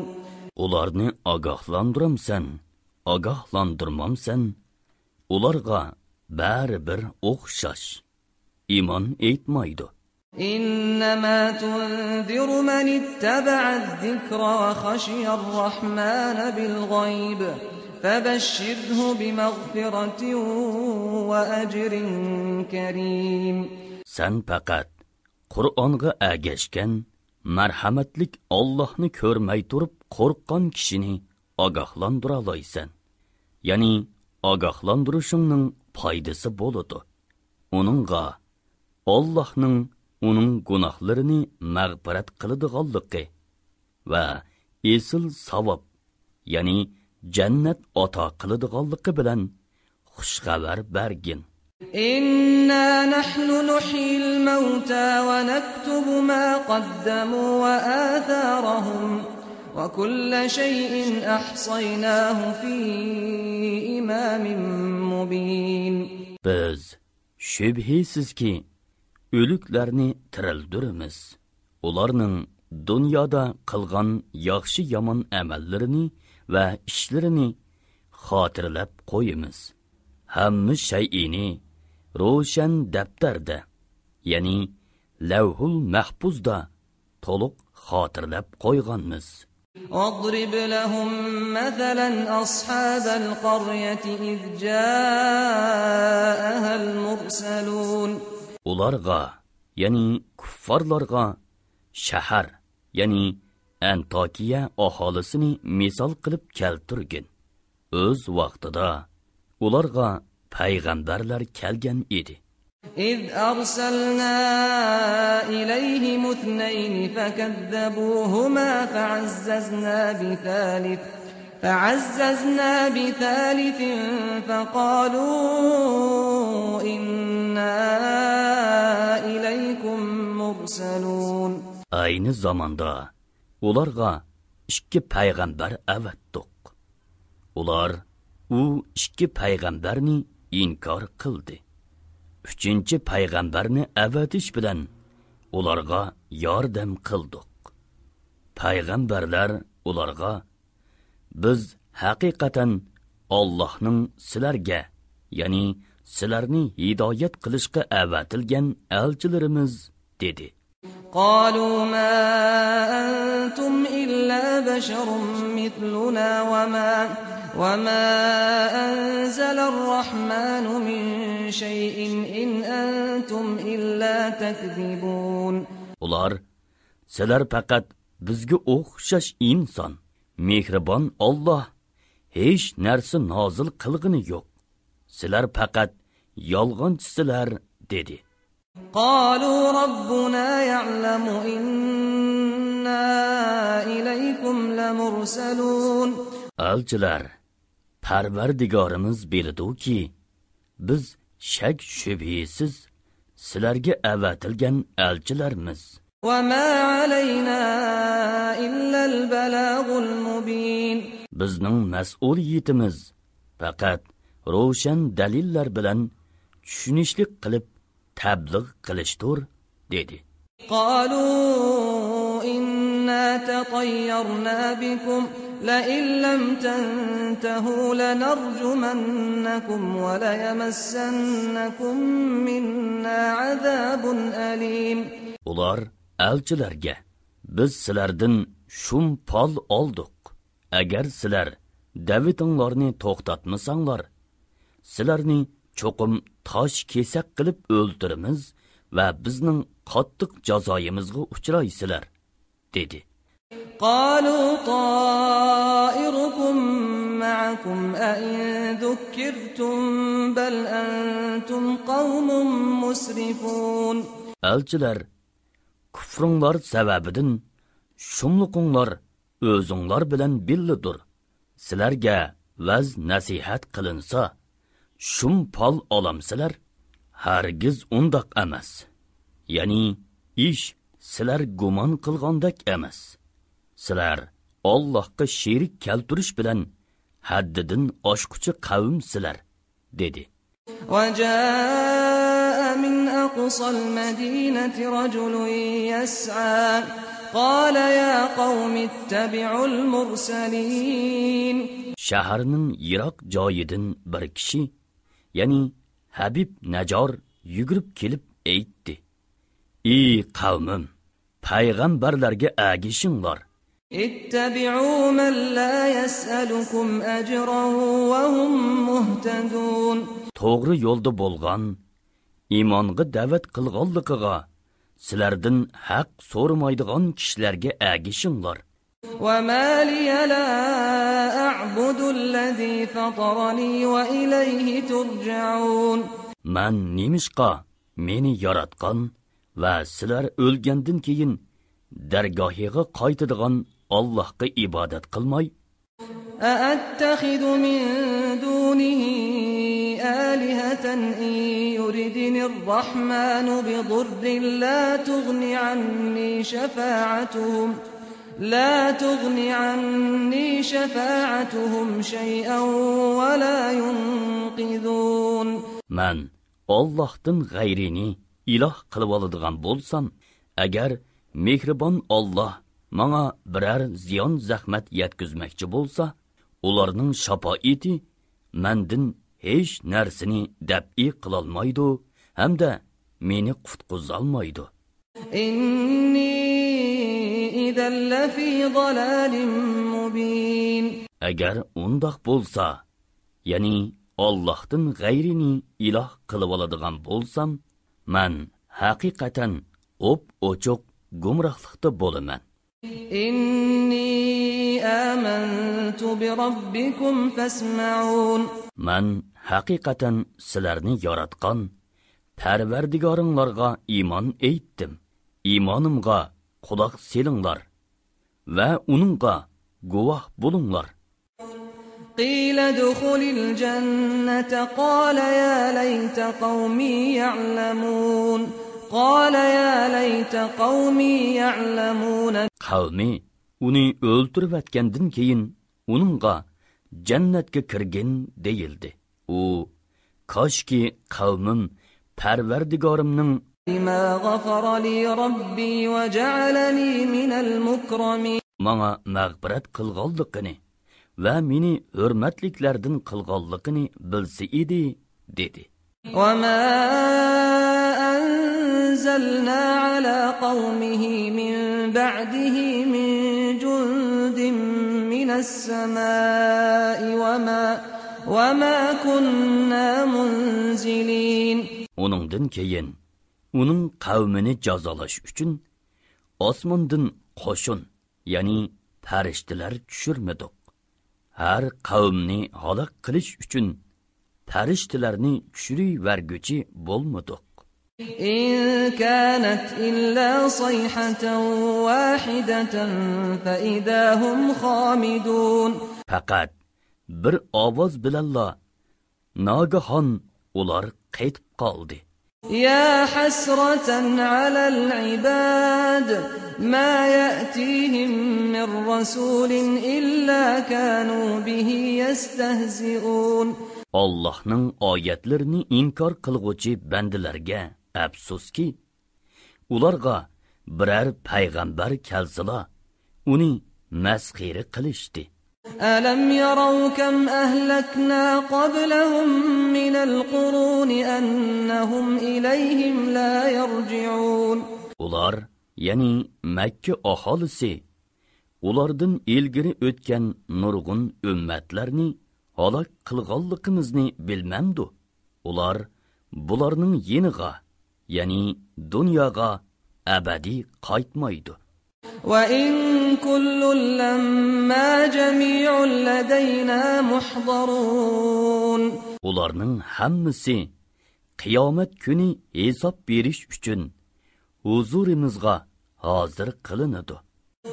Ularni ogohlantiramsan, ogohlantirmamsan, ularga baribir o'xshash. Iymon etmaydi. إنما تنذر من اتبع الذكر وخشي الرحمن بالغيب فبشره بمغفرة وأجر كريم. Sen faqat Qur'onga agashgan, marhamatlik Allohni ko'rmay turib qo'rqqan kishini ogohlantira olaysan. Ya'ni ogohlantirishingning foydasi bo'ladi. Uningga Allohning uning gunohlarini mag'firat qiladiganligi va esil savob, ya'ni jannat ato qiladiganligi bilan xush xabar bergin. إنا نحن نحيي الموتى ونكتب ما قدموا وآثارهم وكل شيء أحصيناه في إمام مبين. Biz şübhisizki ölüklerini tirildirimiz. Ularning dunyoda qilgan yaxshi yomon amallerini va ishlarini xotirlab qo'yamiz. Hamma shay'ini ro'shan daftarda, ya'ni lavhul mahfuzda to'liq xotirlab qo'yganmiz. واضرب لهم مثلا أصحاب القرية إذ جاءها المرسلون. Ularga, ya'ni kuffarlarga shahar, ya'ni Antakiya aholisini misol qilib keltirgin. O'z vaqtida ularga payg'ambarlar kelgan edi. إذ أرسلنا إليهم اثنين فكذبوهما فعززنا بثالث فقالوا إنا إليكم مرسلون. Aynı zamanda ularga ikki payg'ambar avatdiq. Ular u ikki payg'ambarni inkor qildi. Uchinchi payg'ambarni avatish bilan ularga yordam qildik. Payg'ambarlar ularga biz haqiqatan Allohning sizlarga, ya'ni sizlarni hidoyat qilishga avatilgan elchilarimiz dedi. قالوا ما أنتم إلا بشر مثلنا وما أنزل الرحمن من شيء إن أنتم إلا تكذبون. Ular, sizlar faqat bizga o'xshash inson, mehribon Alloh hech narsa nozil qilgani yo'q. Sizlar faqat yolg'onchisizlar dedi. قالوا ربنا يعلم إنا إليكم لمرسلون. Elchilar, Parvardigorimiz biladi-ki, biz shak shubhisiz sizlarga avatilgan elchilarmiz. وما علينا إلا البلاغ المبين. Bizning mas'uliyatimiz faqat ro'shan dalillar bilan tushunishlik qilib tabliğ qilishdir dedi. قالوا إنا تطيرنا بكم لئن لم تنتهوا لنرجمنكم وليمسنكم منا عذاب أليم. Ular elchilarga biz sizlardan shum pol oldik. Agar sizlar davitinglarni to'xtatmasanglar, sizlarni cho'qim tosh kesak qilib o'ldiramiz va bizning qattiq jazoyimizga uchraysizlar dedi. قالوا طائركم معكم أئن ذكرتم بل أنتم قوم مسرفون. Elchilar, kufringlar sababidan shumliqinglar o'zinglar bilan billidir. Sizlarga vaz nasihat qilinsa, shum pol olamsizlar? Hargiz undoq emas. Ya'ni ish sizlar gumon qilgandek emas. Sizlar Allohga sherik keltirish bilan haddidan oshquchi qavmsizlar dedi. وجاء من أقصى المدينة رجل يسعى قال يا قوم اتبعوا المرسلين. Shaharning yiroq joyidan bir kishi, ya'ni Habib Najor yugurib kelib aytdi: "Ey qavmim, payg'ambarlarga agishinglar. اتبعوا من لا يسألكم أجرا وهم مهتدون. To'g'ri yo'lda bo'lgan, iymonga da'vat qilganligiga sizlardan haq so'ramaydigan kishilarga agishinglar. وما لي لا أعبد الذي فطرني وإليه ترجعون. Man nemishqa meni yaratgan va sizlar o'lgandan keyin dargohiga qaytadigan Allohga ibodat qilmay, أأتخذ من دونه آلهة إن يردني الرحمن بضر لا تغن عني شفاعتهم شيئا ولا ينقذون. من Allah'tan gayrini ilah qilib oladigan bo'lsam, agar mehribon Alloh menga biror ziyon zahmat yetkazmoqchi bo'lsa, ularning shafoati mendan hech narsani dab'i qila olmaydi hamda meni qutqizolmaydi. Inni idan lafi dalalin mubin. Agar undoq bo'lsa, ya'ni Allohdan g'ayrini iloh qilib oladigan bo'lsam, men haqiqatan ochiq gumrohlikda bo'laman. Inni amantu bi robbikum fasma'un. Men haqiqatan sizlarni yaratgan Parvardigoringlarga iymon etdim. İmanımga quloq selinglar va uningga guvoh bo'linglar. قيل ادخل الجنة قال يا ليت قومي يعلمون. Qavmi uni o'ltirib atgandan keyin uningga jannatga kirgin deyildi. U koshki qavmim Parvardigorimning bima ghafara li robbi va ja'alani minal mukramin. Menga mag'firat qilganligini va meni hurmatliklardan qilganligini bilsa edi dedi. Va ma anzalna ala qawmihi min ba'dihi min jundin minas samaa'i va ma kunna munzilin. Onundan keyin uning qavmini jazolash uchun osmondan qo'shin, ya'ni farishtalar tushirmadik. Har qavmni halok qilish uchun farishtalarni tushirib-verguchi bo'lmadik. In kanat illa sayhatan wahidatan fa idahum khamidun. Faqat bir ovoz bilanla nagahon ular qaytib qoldi. Ya hasratan alal ibad ma ya'tihim min rasulin illa kanu bihi yastahzi'un. Allah'ның oyatlarini inkar qilguvchi bandalarga afsuski, ularga biror payg'ambar kelsila, uni masxira qilishdi. Alam yaraw kam ahlakna qablahum min al-qurun annahum ilayhim la yarji'un. Ular, ya'ni Makka aholisi, ulardan ilgari o'tgan nurg'un ummatlarni halok qilganligimizni bilmamdu. Ular bularning yeniga, ya'ni dunyoga abadiy qaytmaydi. Va in kullun lamma jami'un ladayna muhdarun. Ularning hammasi qiyomat kuni hisob berish uchun huzurimizga hozir qilinadi.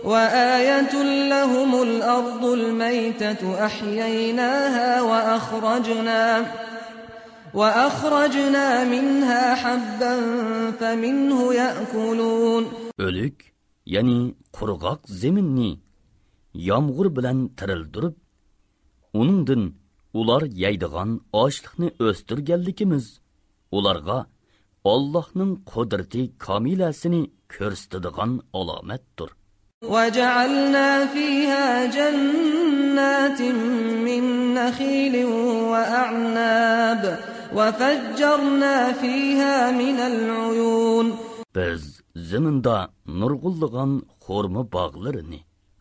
وآية لهم الأرض الميتة أحييناها وأخرجنا منها حبا فمنه يأكلون. Ölük, yani qurg'oq zeminni yomg'ir bilan tirildirib, uningdan ular yeydigan oshliqni o'stirganligimiz ularga Allohning qudrati kamilasini ko'rsatadigan alomatdir. وجعلنا فيها جنات من نخيل وأعناب وفجرنا فيها من العيون. Biz zaminda nurg'ulligan xurma bog'larini,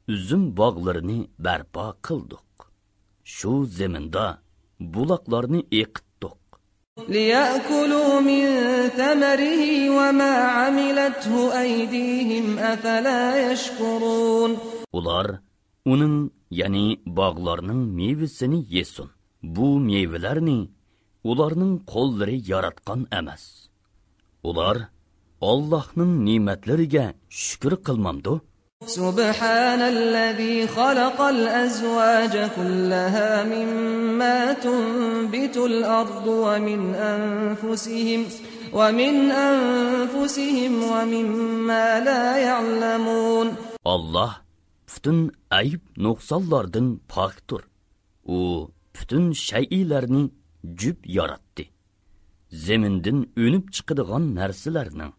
üzüm bog'larini barpo qildik. Shu zaminda buloqlarni eqitdik. ليأكلوا من ثمره وما عملته أيديهم أفلا يشكرون. Ular uning, ya'ni bog'larning mevasini yesin. Bu mevalarni ularning qo'llari yaratgan emas. Ular Allohning ne'matlariga shukr qilmamdi. سبحان الذي خلق الأزواج كلها مما تنبت الأرض ومن أنفسهم ومما لا يعلمون. Allah bütün ayıp noksallardan paktır. O bütün şeylerni cüp yarattı. Zeminden önüp çıkıdığan nersilerinin,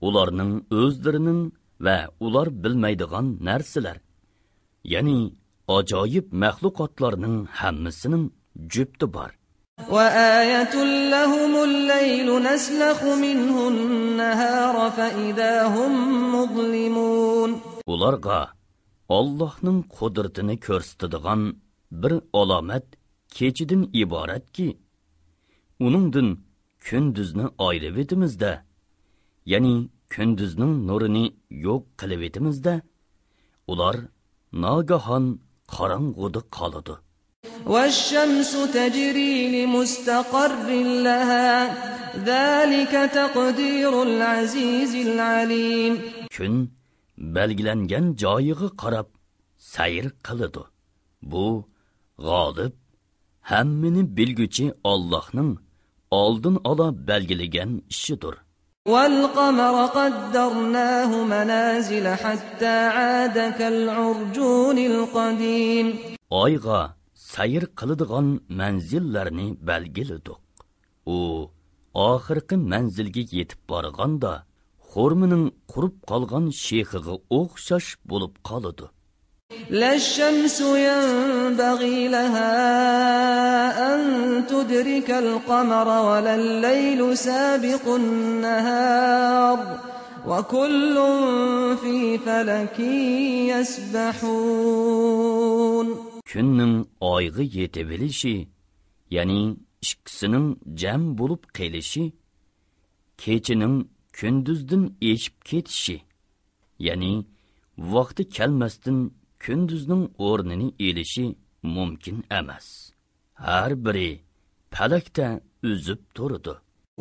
ularının özlerinin ve ular bilmeydiğan nersiler, yani acayip mehlukatlarının hemmisinin cüptü var. وَآيَةٌ لَهُمُ اللَّيْلُ نَسْلَخُ مِنْهُ النَّهَارَ فَإِذَا هُمْ مُظْلِمُونَ. Ularga Allah'ın kudretini körstüdüğün bir alamet keçidin ibaret ki, onundan kündüzni ayrıvetimizde, yani kündüzning nurini yok kılıvetimizde, ular nagahan qarang'uda qoladi. وَالشَّمْسُ تَجْرِي لِمُسْتَقَرٍّ لَهَا ذَلِكَ تَقْدِيرُ الْعَزِيزِ الْعَلِيمِ. Kun belgilengen joyiga qarab sayr qiladi. Bu g'olib, hammani bilguchi Allohning oldin ola belgilagan ishidir. وَالْقَمَرَ قَدَّرْنَاهُ مَنَازِلَ حَتَّى عَادَ كَالْعُرْجُونِ الْقَدِيمِ. Oyga sayr qiladigan manzillarni belgiladik. U oxirgi manzilga yetib borganda xurmining qurib qolgan shexiga o'xshash bo'lib qoladi. لَا الشَّمْسُ يَنبَغِي لَهَا أَن تُدْرِكَ الْقَمَرَ وَلَا اللَّيْلُ سَابِقُ النَّهَارِ وَكُلٌّ فِي فَلَكٍ يَسْبَحُونَ. Kunning oyga yetib-bilishi, ya'ni ikkisining jam bo'lib qelishi, kechining kunduzdan eshib ketishi, ya'ni vaqti kelmasdan kunduzning o'rnini elishi mumkin emas. Har biri falakda o'zib turadi.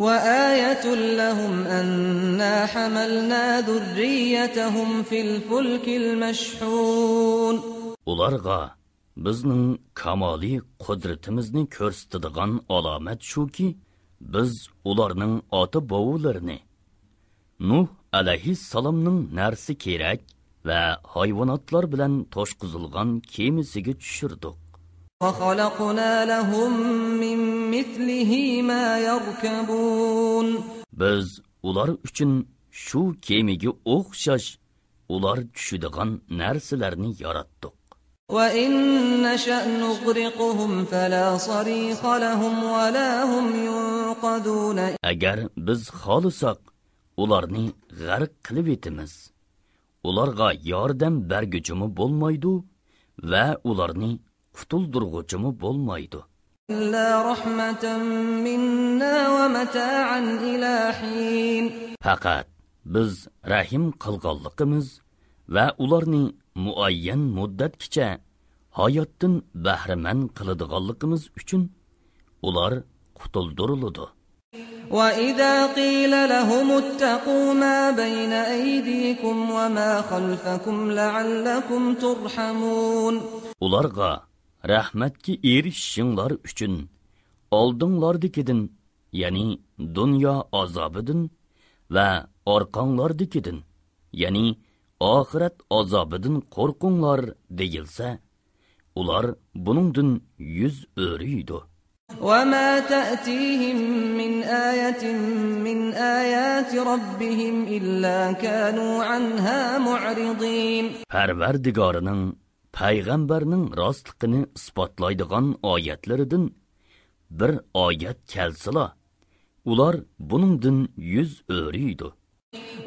وَآيَةٌ لَهُمْ أَنَّا حَمَلْنَا ذُرِّيَّتَهُمْ فِي الْفُلْكِ الْمَشْحُونِ. Ularga bizning kamoli qudretimizni ko'rsatadigan alomat shuki, biz ularning ota-bovularini Nuh alayhissalomning narsi kerak va hayvonotlar bilan toshqizilgan kemisiga tushirdik. وَخَلَقْنَا لَهُم مِّن مِّثْلِهِ مَا يَرْكَبُونَ. Biz ular uchun shu kemiga o'xshash ular tushadigan narsalarni yaratdik. وَإِن نَّشَأْ نُغْرِقْهُمْ فَلَا صَرِيخَ لَهُمْ وَلَا هُمْ يُنقَذُونَ. Agar biz xohlasak, ularni g'arq qilib etamiz. Ularga yordam berguchimi bo'lmaydi va ularni qutuldirguchimi bo'lmaydi. إِلَّا رَحْمَةً مِنَّا وَمَتَاعًا إِلَى حِينٍ. Faqat biz rahim qilganligimiz va ularni muayyan muddatgacha hayotdan bahramand qiladiganligimiz uchun ular qutuldiriladi. وَإِذَا قِيلَ لَهُمُ اتَّقُوا مَا بَيْنَ أَيْدِيكُمْ وَمَا خَلْفَكُمْ لَعَلَّكُمْ تُرْحَمُونَ. Ularga rahmatga erishishinglar uchun oldinglardakidan, ya'ni dunyo azobidan va orqanglardakidan, ya'ni oxirat azobidan qo'rqinglar deyilsa, ular buningdan yuz o'riydi. وَمَا تَأْتِيهِمْ مِنْ آيَةٍ مِنْ آيَاتِ رَبِّهِمْ إِلَّا كَانُوا عَنْهَا مُعْرِضِينَ. Parvardigorining payg'ambarning rostligini isbotlaydigan oyatlaridan bir oyat kelsila, ular buningdan yuz o'riydi.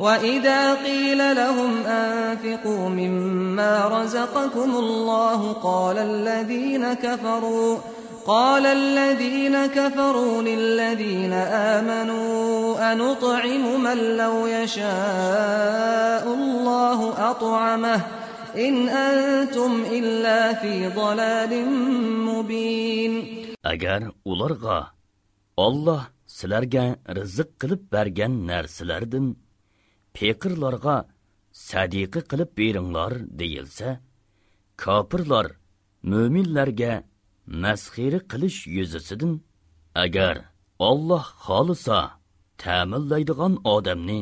وَإِذَا قِيلَ لَهُمْ أَنفِقُوا مِمَّا رَزَقَكُمُ اللَّهُ قال الذين كفروا للذين آمنوا أنطعم من لو يشاء الله أطعمه إن أنتم إلا في ضلال مبين. Agar ularga Allah sizlarga rizq qilib bergan narsalardan, pekirlarga sadiqa qilib beringlar deyilsa, kofirlar mo'minlarga masxira qilish yuzasidan agar Alloh xolisa ta'minlaydigan odamni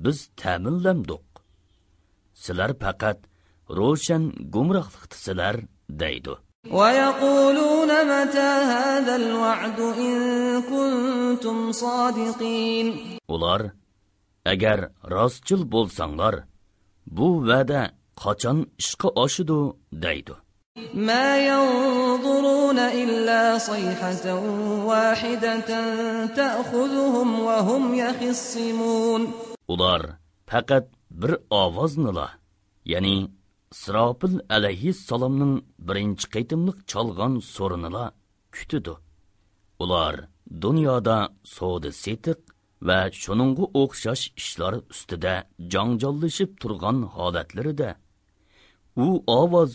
biz ta'minlamdik. Sizlar faqat ro'shan gumrohlikdasilar deydi. وَيَقُولُونَ مَتَى هَذَا الْوَعْدُ إِن كُنتُمْ صَادِقِينَ Ular agar rostchil bo'lsanglar, bu va'da qachon ishqa oshidu deydi. مَا يَنظُرُونَ إِلَّا صَيْحَةً وَاحِدَةً تَأْخُذُهُمْ وَهُمْ يَخِصِّمُونَ Ular faqat bir ovoznila, ya'ni İsrafil alayhissalomning birinchi qaytimliq chalgan so'rinila kutidi. Ular dunyoda savdo setiq va shuningga o'xshash ishlar ustida janjallashib turgan holatlarida u ovoz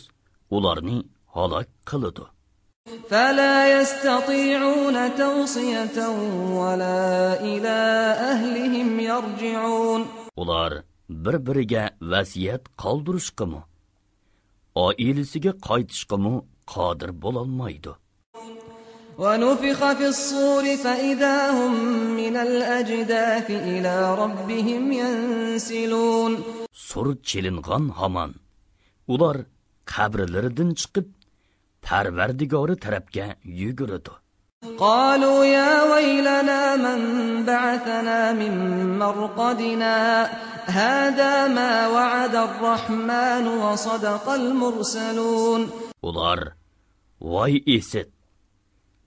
ularni halok qiladi. فَلَا يَسْتَطِيعُونَ تَوْصِيَةً وَلَا إِلَى أَهْلِهِمْ يَرْجِعُونَ Ular bir-biriga vasiyat qoldirishqimi, oilasiga qaytishqimi qodir bo'lolmaydi. وَنُفِخَ فِي الصُّورِ فَإِذَا هُمْ مِنَ الْأَجْدَاثِ إِلَى رَبِّهِمْ يَنْسِلُونَ Sur chelingan hamon ular qabrlaridan chiqib Parvardigori tarafga yuguradi. قالوا يا ويلنا من بعثنا من مرقدنا هذا ما وعد الرحمن وصدق المرسلون Ular voy esit,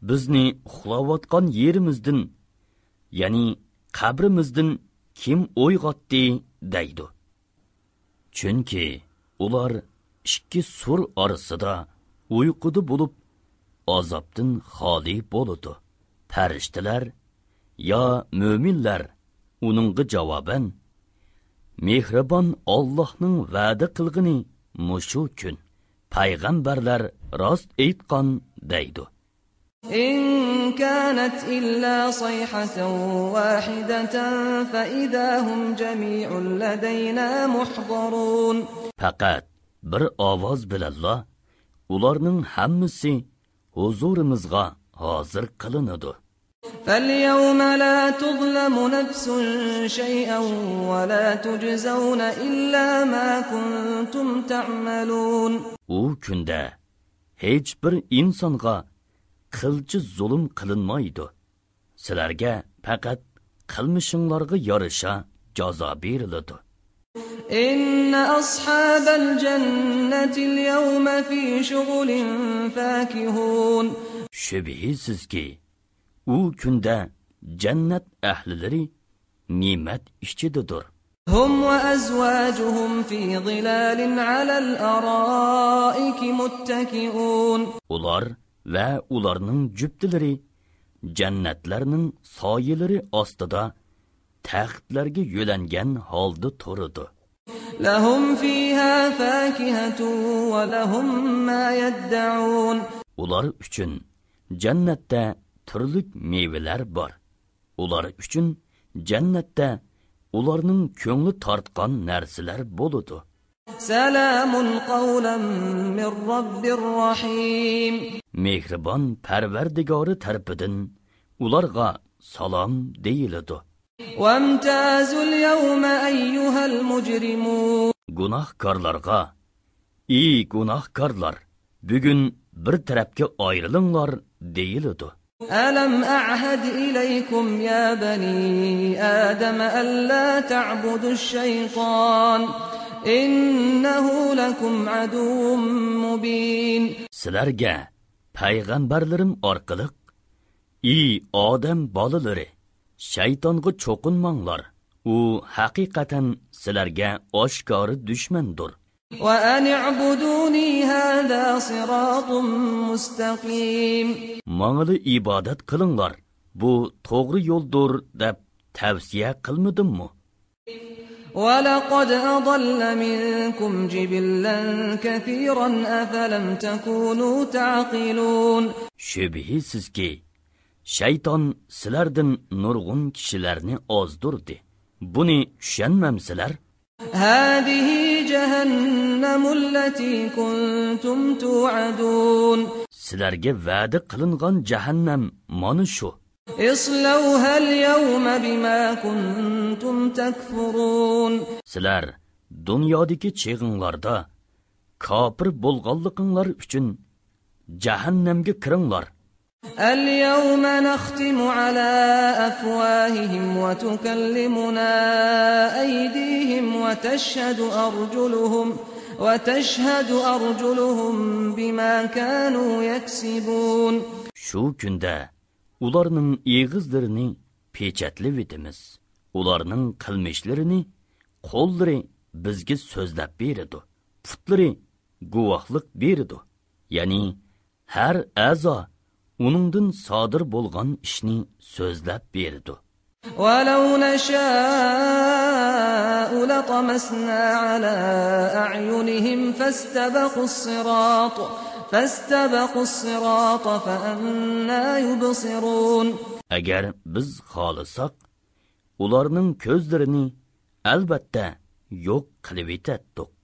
bizni uxlayotgan yerimizdan, ya'ni qabrimizdan kim o'yg'otdi deydi. Chunki ular ikki sur orasida uyquda bo'lib azobdan xoli bo'ladi. Farishtalar yo mo'minlar uningga javoban mehribon Allohning va'da qilgani mushu kun payg'ambarlar rost aytgan deydi. إن كانت إلا صيحة واحدة فإذا هم جميع لدينا محضرون Faqat bir ovoz bilanla ularning hammasi huzurimizga hozir qilinadi. فاليوم لا تظلم نفس شيئا ولا تجزون إلا ما كنتم تعملون U kunda hech bir insonga qilchi zulm qilinmaydi. Sizlarga faqat qilmishinglarga yarasha jazo beriladi. إن أصحاب الجنة اليوم في شغل فاكهون Shubhisizki, u kunda jannat ahlilari ne'mat ichidadir. هم وأزواجهم في ظلال على الأرائك متكئون Ular va ularning juftilari jannatlarning soyilari ostida taxtlarga yo'langan holda turadi. لهم فيها فاكهة ولهم ما يدعون Ular uchun jannatda turli meyvelar bor. Ular uchun jannatda ularning ko'ngli tortgan narsalar bo'ladi. سلام قولا من رب رحيم Mehribon Parvardigori tarafidan ularga salom deyiladi. وامتازوا اليوم أيها المجرمون Gunohkorlarga, ey gunohkorlar, bugun bir tarafga ayrilinglar deyiladi. ألم أعهد إليكم يا بني آدم ألا تعبدوا الشيطان إنه لكم عدو مبين Sizlarga payg'ambarlarim orqali ey odam bolalari, shaytonga cho'qinmanglar. U haqiqatan sizlarga oshkora dushmandir. وأن اعبدوني هذا صراط مستقيم Mangli ibodat qilinglar. Bu to'g'ri yo'ldir deb tavsiya qilmadimmi? ولقد أضل منكم جبلا كثيرا أفلم تكونوا تعقلون Shubhisizki, shayton sizlardan nurg'un kishilarni ozdirdi. Buni tushunmamsizlar? هذه جهنم التي كنتم توعدون Sizlarga va'da qilingan jahannam mana shu. اصلوها اليوم بما كنتم تكفرون Sizlar dunyodagi cheg'inglarda kofir bo'lganliginlar uchun jahannamga kiringlar. اليوم نختم على أفواههم وتكلمنا أيديهم وتشهد أرجلهم بما كانوا يكسبون Shu kunda ularning egizlarini pechatlab etamiz. Ularning qilmishlarini qo'llari bizga so'zlab beradi. Putlari guvohlik beradi. Ya'ni har a'zo uningdan sodir bo'lgan ishni so'zlab berdi. ولو نشاء لطمسنا على أعينهم فاستبقوا الصراط فأنى يبصرون Agar biz xohlasak, ularning ko'zlarini albatta yo'q qilib etatdik.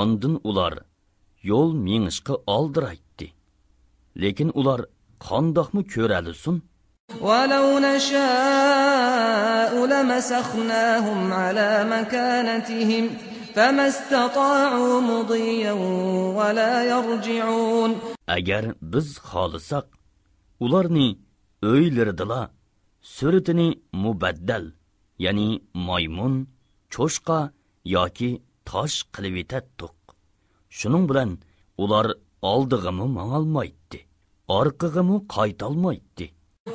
Ondan ular yo'l mengishga oldiraydi. Lekin ular qandoqmi ko'ralisin? ولو نشاء لمسخناهم على مكانتهم فما استطاعوا مضيا ولا يرجعون Agar biz xohlasak, ularni o'ylaridila suratini mubaddal, ya'ni maymun, cho'shqa yoki tosh qilib etatdik. Shuning bilan ular oldig'imi mangolmaydi, orqag'imi qaytolmaydi.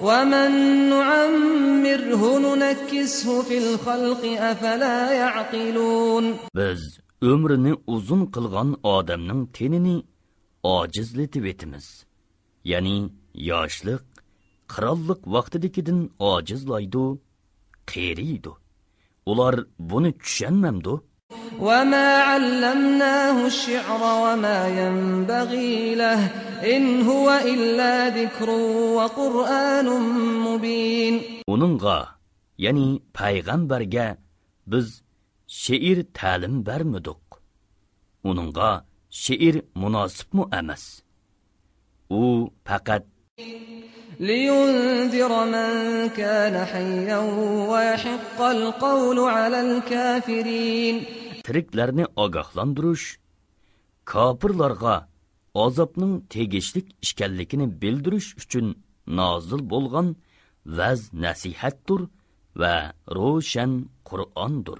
ومن نعمره ننكسه في الخلق أفلا يعقلون Biz ömrünü uzun qilgan odamning tenini ojizletib etimiz. Ya'ni yoshlik, qirollik vaqtidagidan ojizlaydi, qeriydi. Ular buni tushunmamdi. وما علمناه الشعر وما ينبغي له إن هو إلا ذكر وقرآن مبين Uningga, ya'ni payg'ambarga biz she'r ta'lim bermadik. Uningga she'r munosibmi emas. U faqat لينذر من كان حيا ويحق القول على الكافرين tiriklarni ogohlantirish, kofirlarga azobning tegishlik ekanligini bildirish uchun nozil bo'lgan vaz nasihatdir va ro'shan Qur'ondir.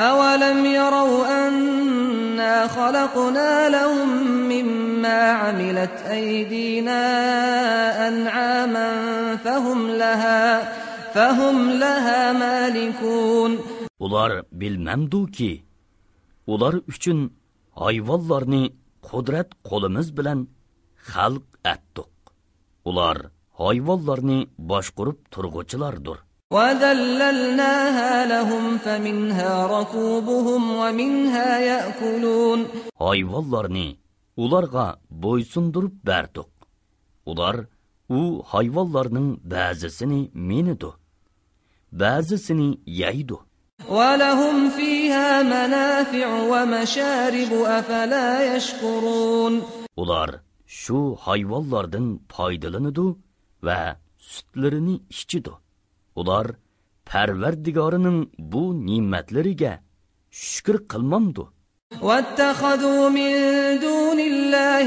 أولم يروا أنا خلقنا لهم مما عملت أيدينا أنعاما فهم لها مالكون Ular bilmamdu ki, ular uchun hayvonlarni qudrat qo'limiz bilan xalq etdik. Ular hayvonlarni boshqarib turg'uchilardir. وَذَلَّلْنَاهَا لَهُمْ فَمِنْهَا رَكُوبُهُمْ وَمِنْهَا يَأْكُلُونَ Hayvonlarni ularga bo'ysundirib berdik. Ular u hayvonlarning ba'zisini menidu, ba'zisini yeydi. وَلَهُمْ فِيهَا مَنَافِعُ وَمَشَارِبُ أَفَلَا يَشْكُرُونَ Ular shu hayvonlardan foydalanadi va sutlarini ichidi. Ular Parvardigorining bu ne'matlariga shukr qilmamdi. وَاتَّخَذُوا مِن دُونِ اللَّهِ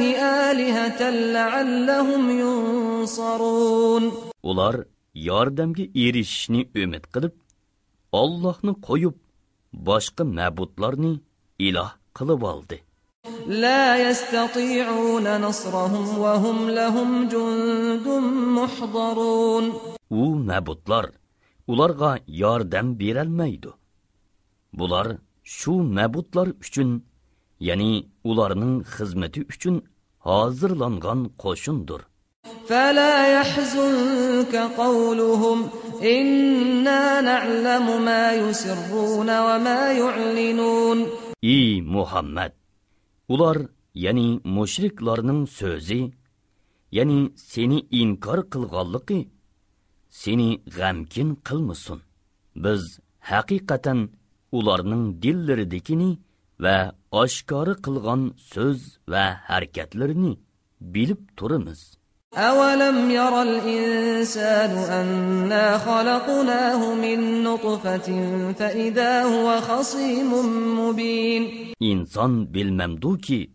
آلِهَةً لَعَلَّهُمْ يُنصَرُونَ Ular yordamga erishishni umid qilib, Allohni qo'yib, boshqa ma'budlarni iloh qilib oldi. لا يستطيعون نصرهم وهم لهم جند محضرون U ma'budlar ularga yordam berolmaydi. Bular shu ma'budlar uchun, ya'ni ularning xizmati uchun hozirlangan qo'shindir. فلا يحزنك قولهم إنا نعلم ما يسرون وما يعلنون Ey Muhammad, ular, ya'ni mushriklarning so'zi, ya'ni seni inkor qilganligi seni g'amkin qilmasin. Biz haqiqatan ularning dillaridagini va oshkora qilgan so'z va harakatlarini bilib turamiz. أَوَلَمْ يَرَ الْإِنسَانُ أَنَّا خَلَقْنَاهُ مِنْ نُطْفَةٍ فَإِذَا هُوَ خَصِيمٌ مُبِينٌ İnsan bilmemdu ki,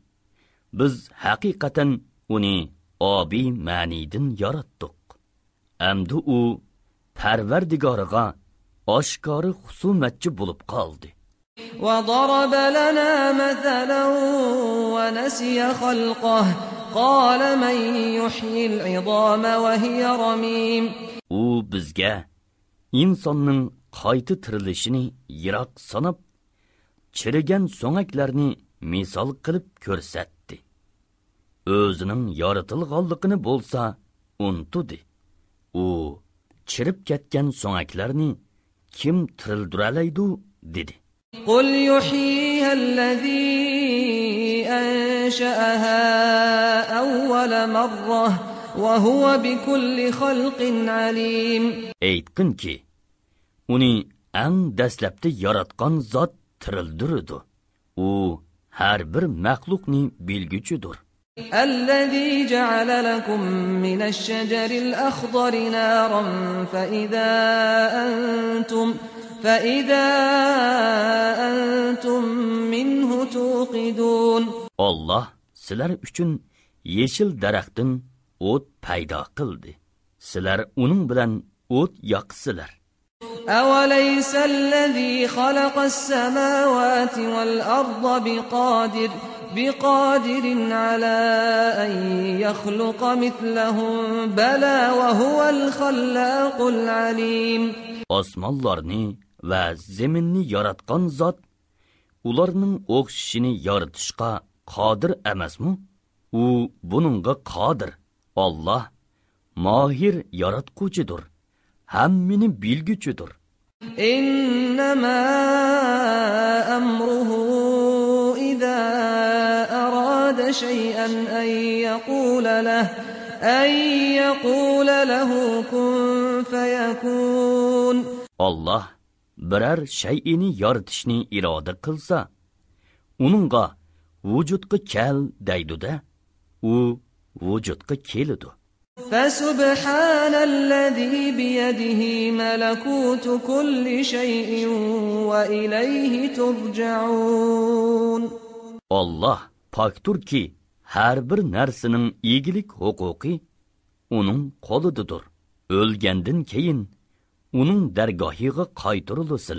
biz haqiqatan uni obi ma'nidin yaratdik. Amdi u Parvardigoriga oshkora husumatchi bo'lib qoldi. وَضَرَبَ لَنَا مَثَلًا وَنَسِيَ خَلْقَهُ قَالَ مَنْ يُحْيِي الْعِظَامَ وَهِيَ رَمِيمٌ U bizga insonning qayta tirilishini yiroq sanab, chirigan so'ngaklarni misol qilib ko'rsatdi. O'zining yoritilganligini bo'lsa untudi. U chirib ketgan so'ngaklarni kim tirildiradi dedi. قُلْ يُحْيِيهَا الَّذِي أَنشَأَهَا أَوَّلَ مَرَّةٍ وَهُوَ بِكُلِّ خَلْقٍ عَلِيمٌ Aytqin ki, uni eng dastlabda yaratgan zot tirildirdi. U har bir maxluqni bilguchidir. الذي جعل لكم من الشجر الأخضر نارا فإذا أنتم منه توقدون Allah sizlar uchun yeşil daraxtdan o't paydo qildi. Sizlar uning bilan o't yoqsizlar. أوليس الذي خلق السماوات والأرض بقادر على أن يخلق مثلهم بلى وهو الخلاق العليم Osmonlarni va zaminni yaratgan zot ularning o'xshishini yaratishga qodir emasmi? U buningga qodir. Allah mohir yaratquchidir. Hammini bilguchidir. إنما أمره إذا أراد شيئا أن يقول له كن فيكون Allah biror shay'ini yaratishni iroda qilsa, uningga vujudga kel deydi-da, u vujudga keladi. فسبحان الذي بيده ملكوت كل شيء وإليه ترجعون Allah paktur ki her bir narsaning egilik huquqi uning qo'lidadir. O'lgandan keyin uning dargohiga qaytarilasilar.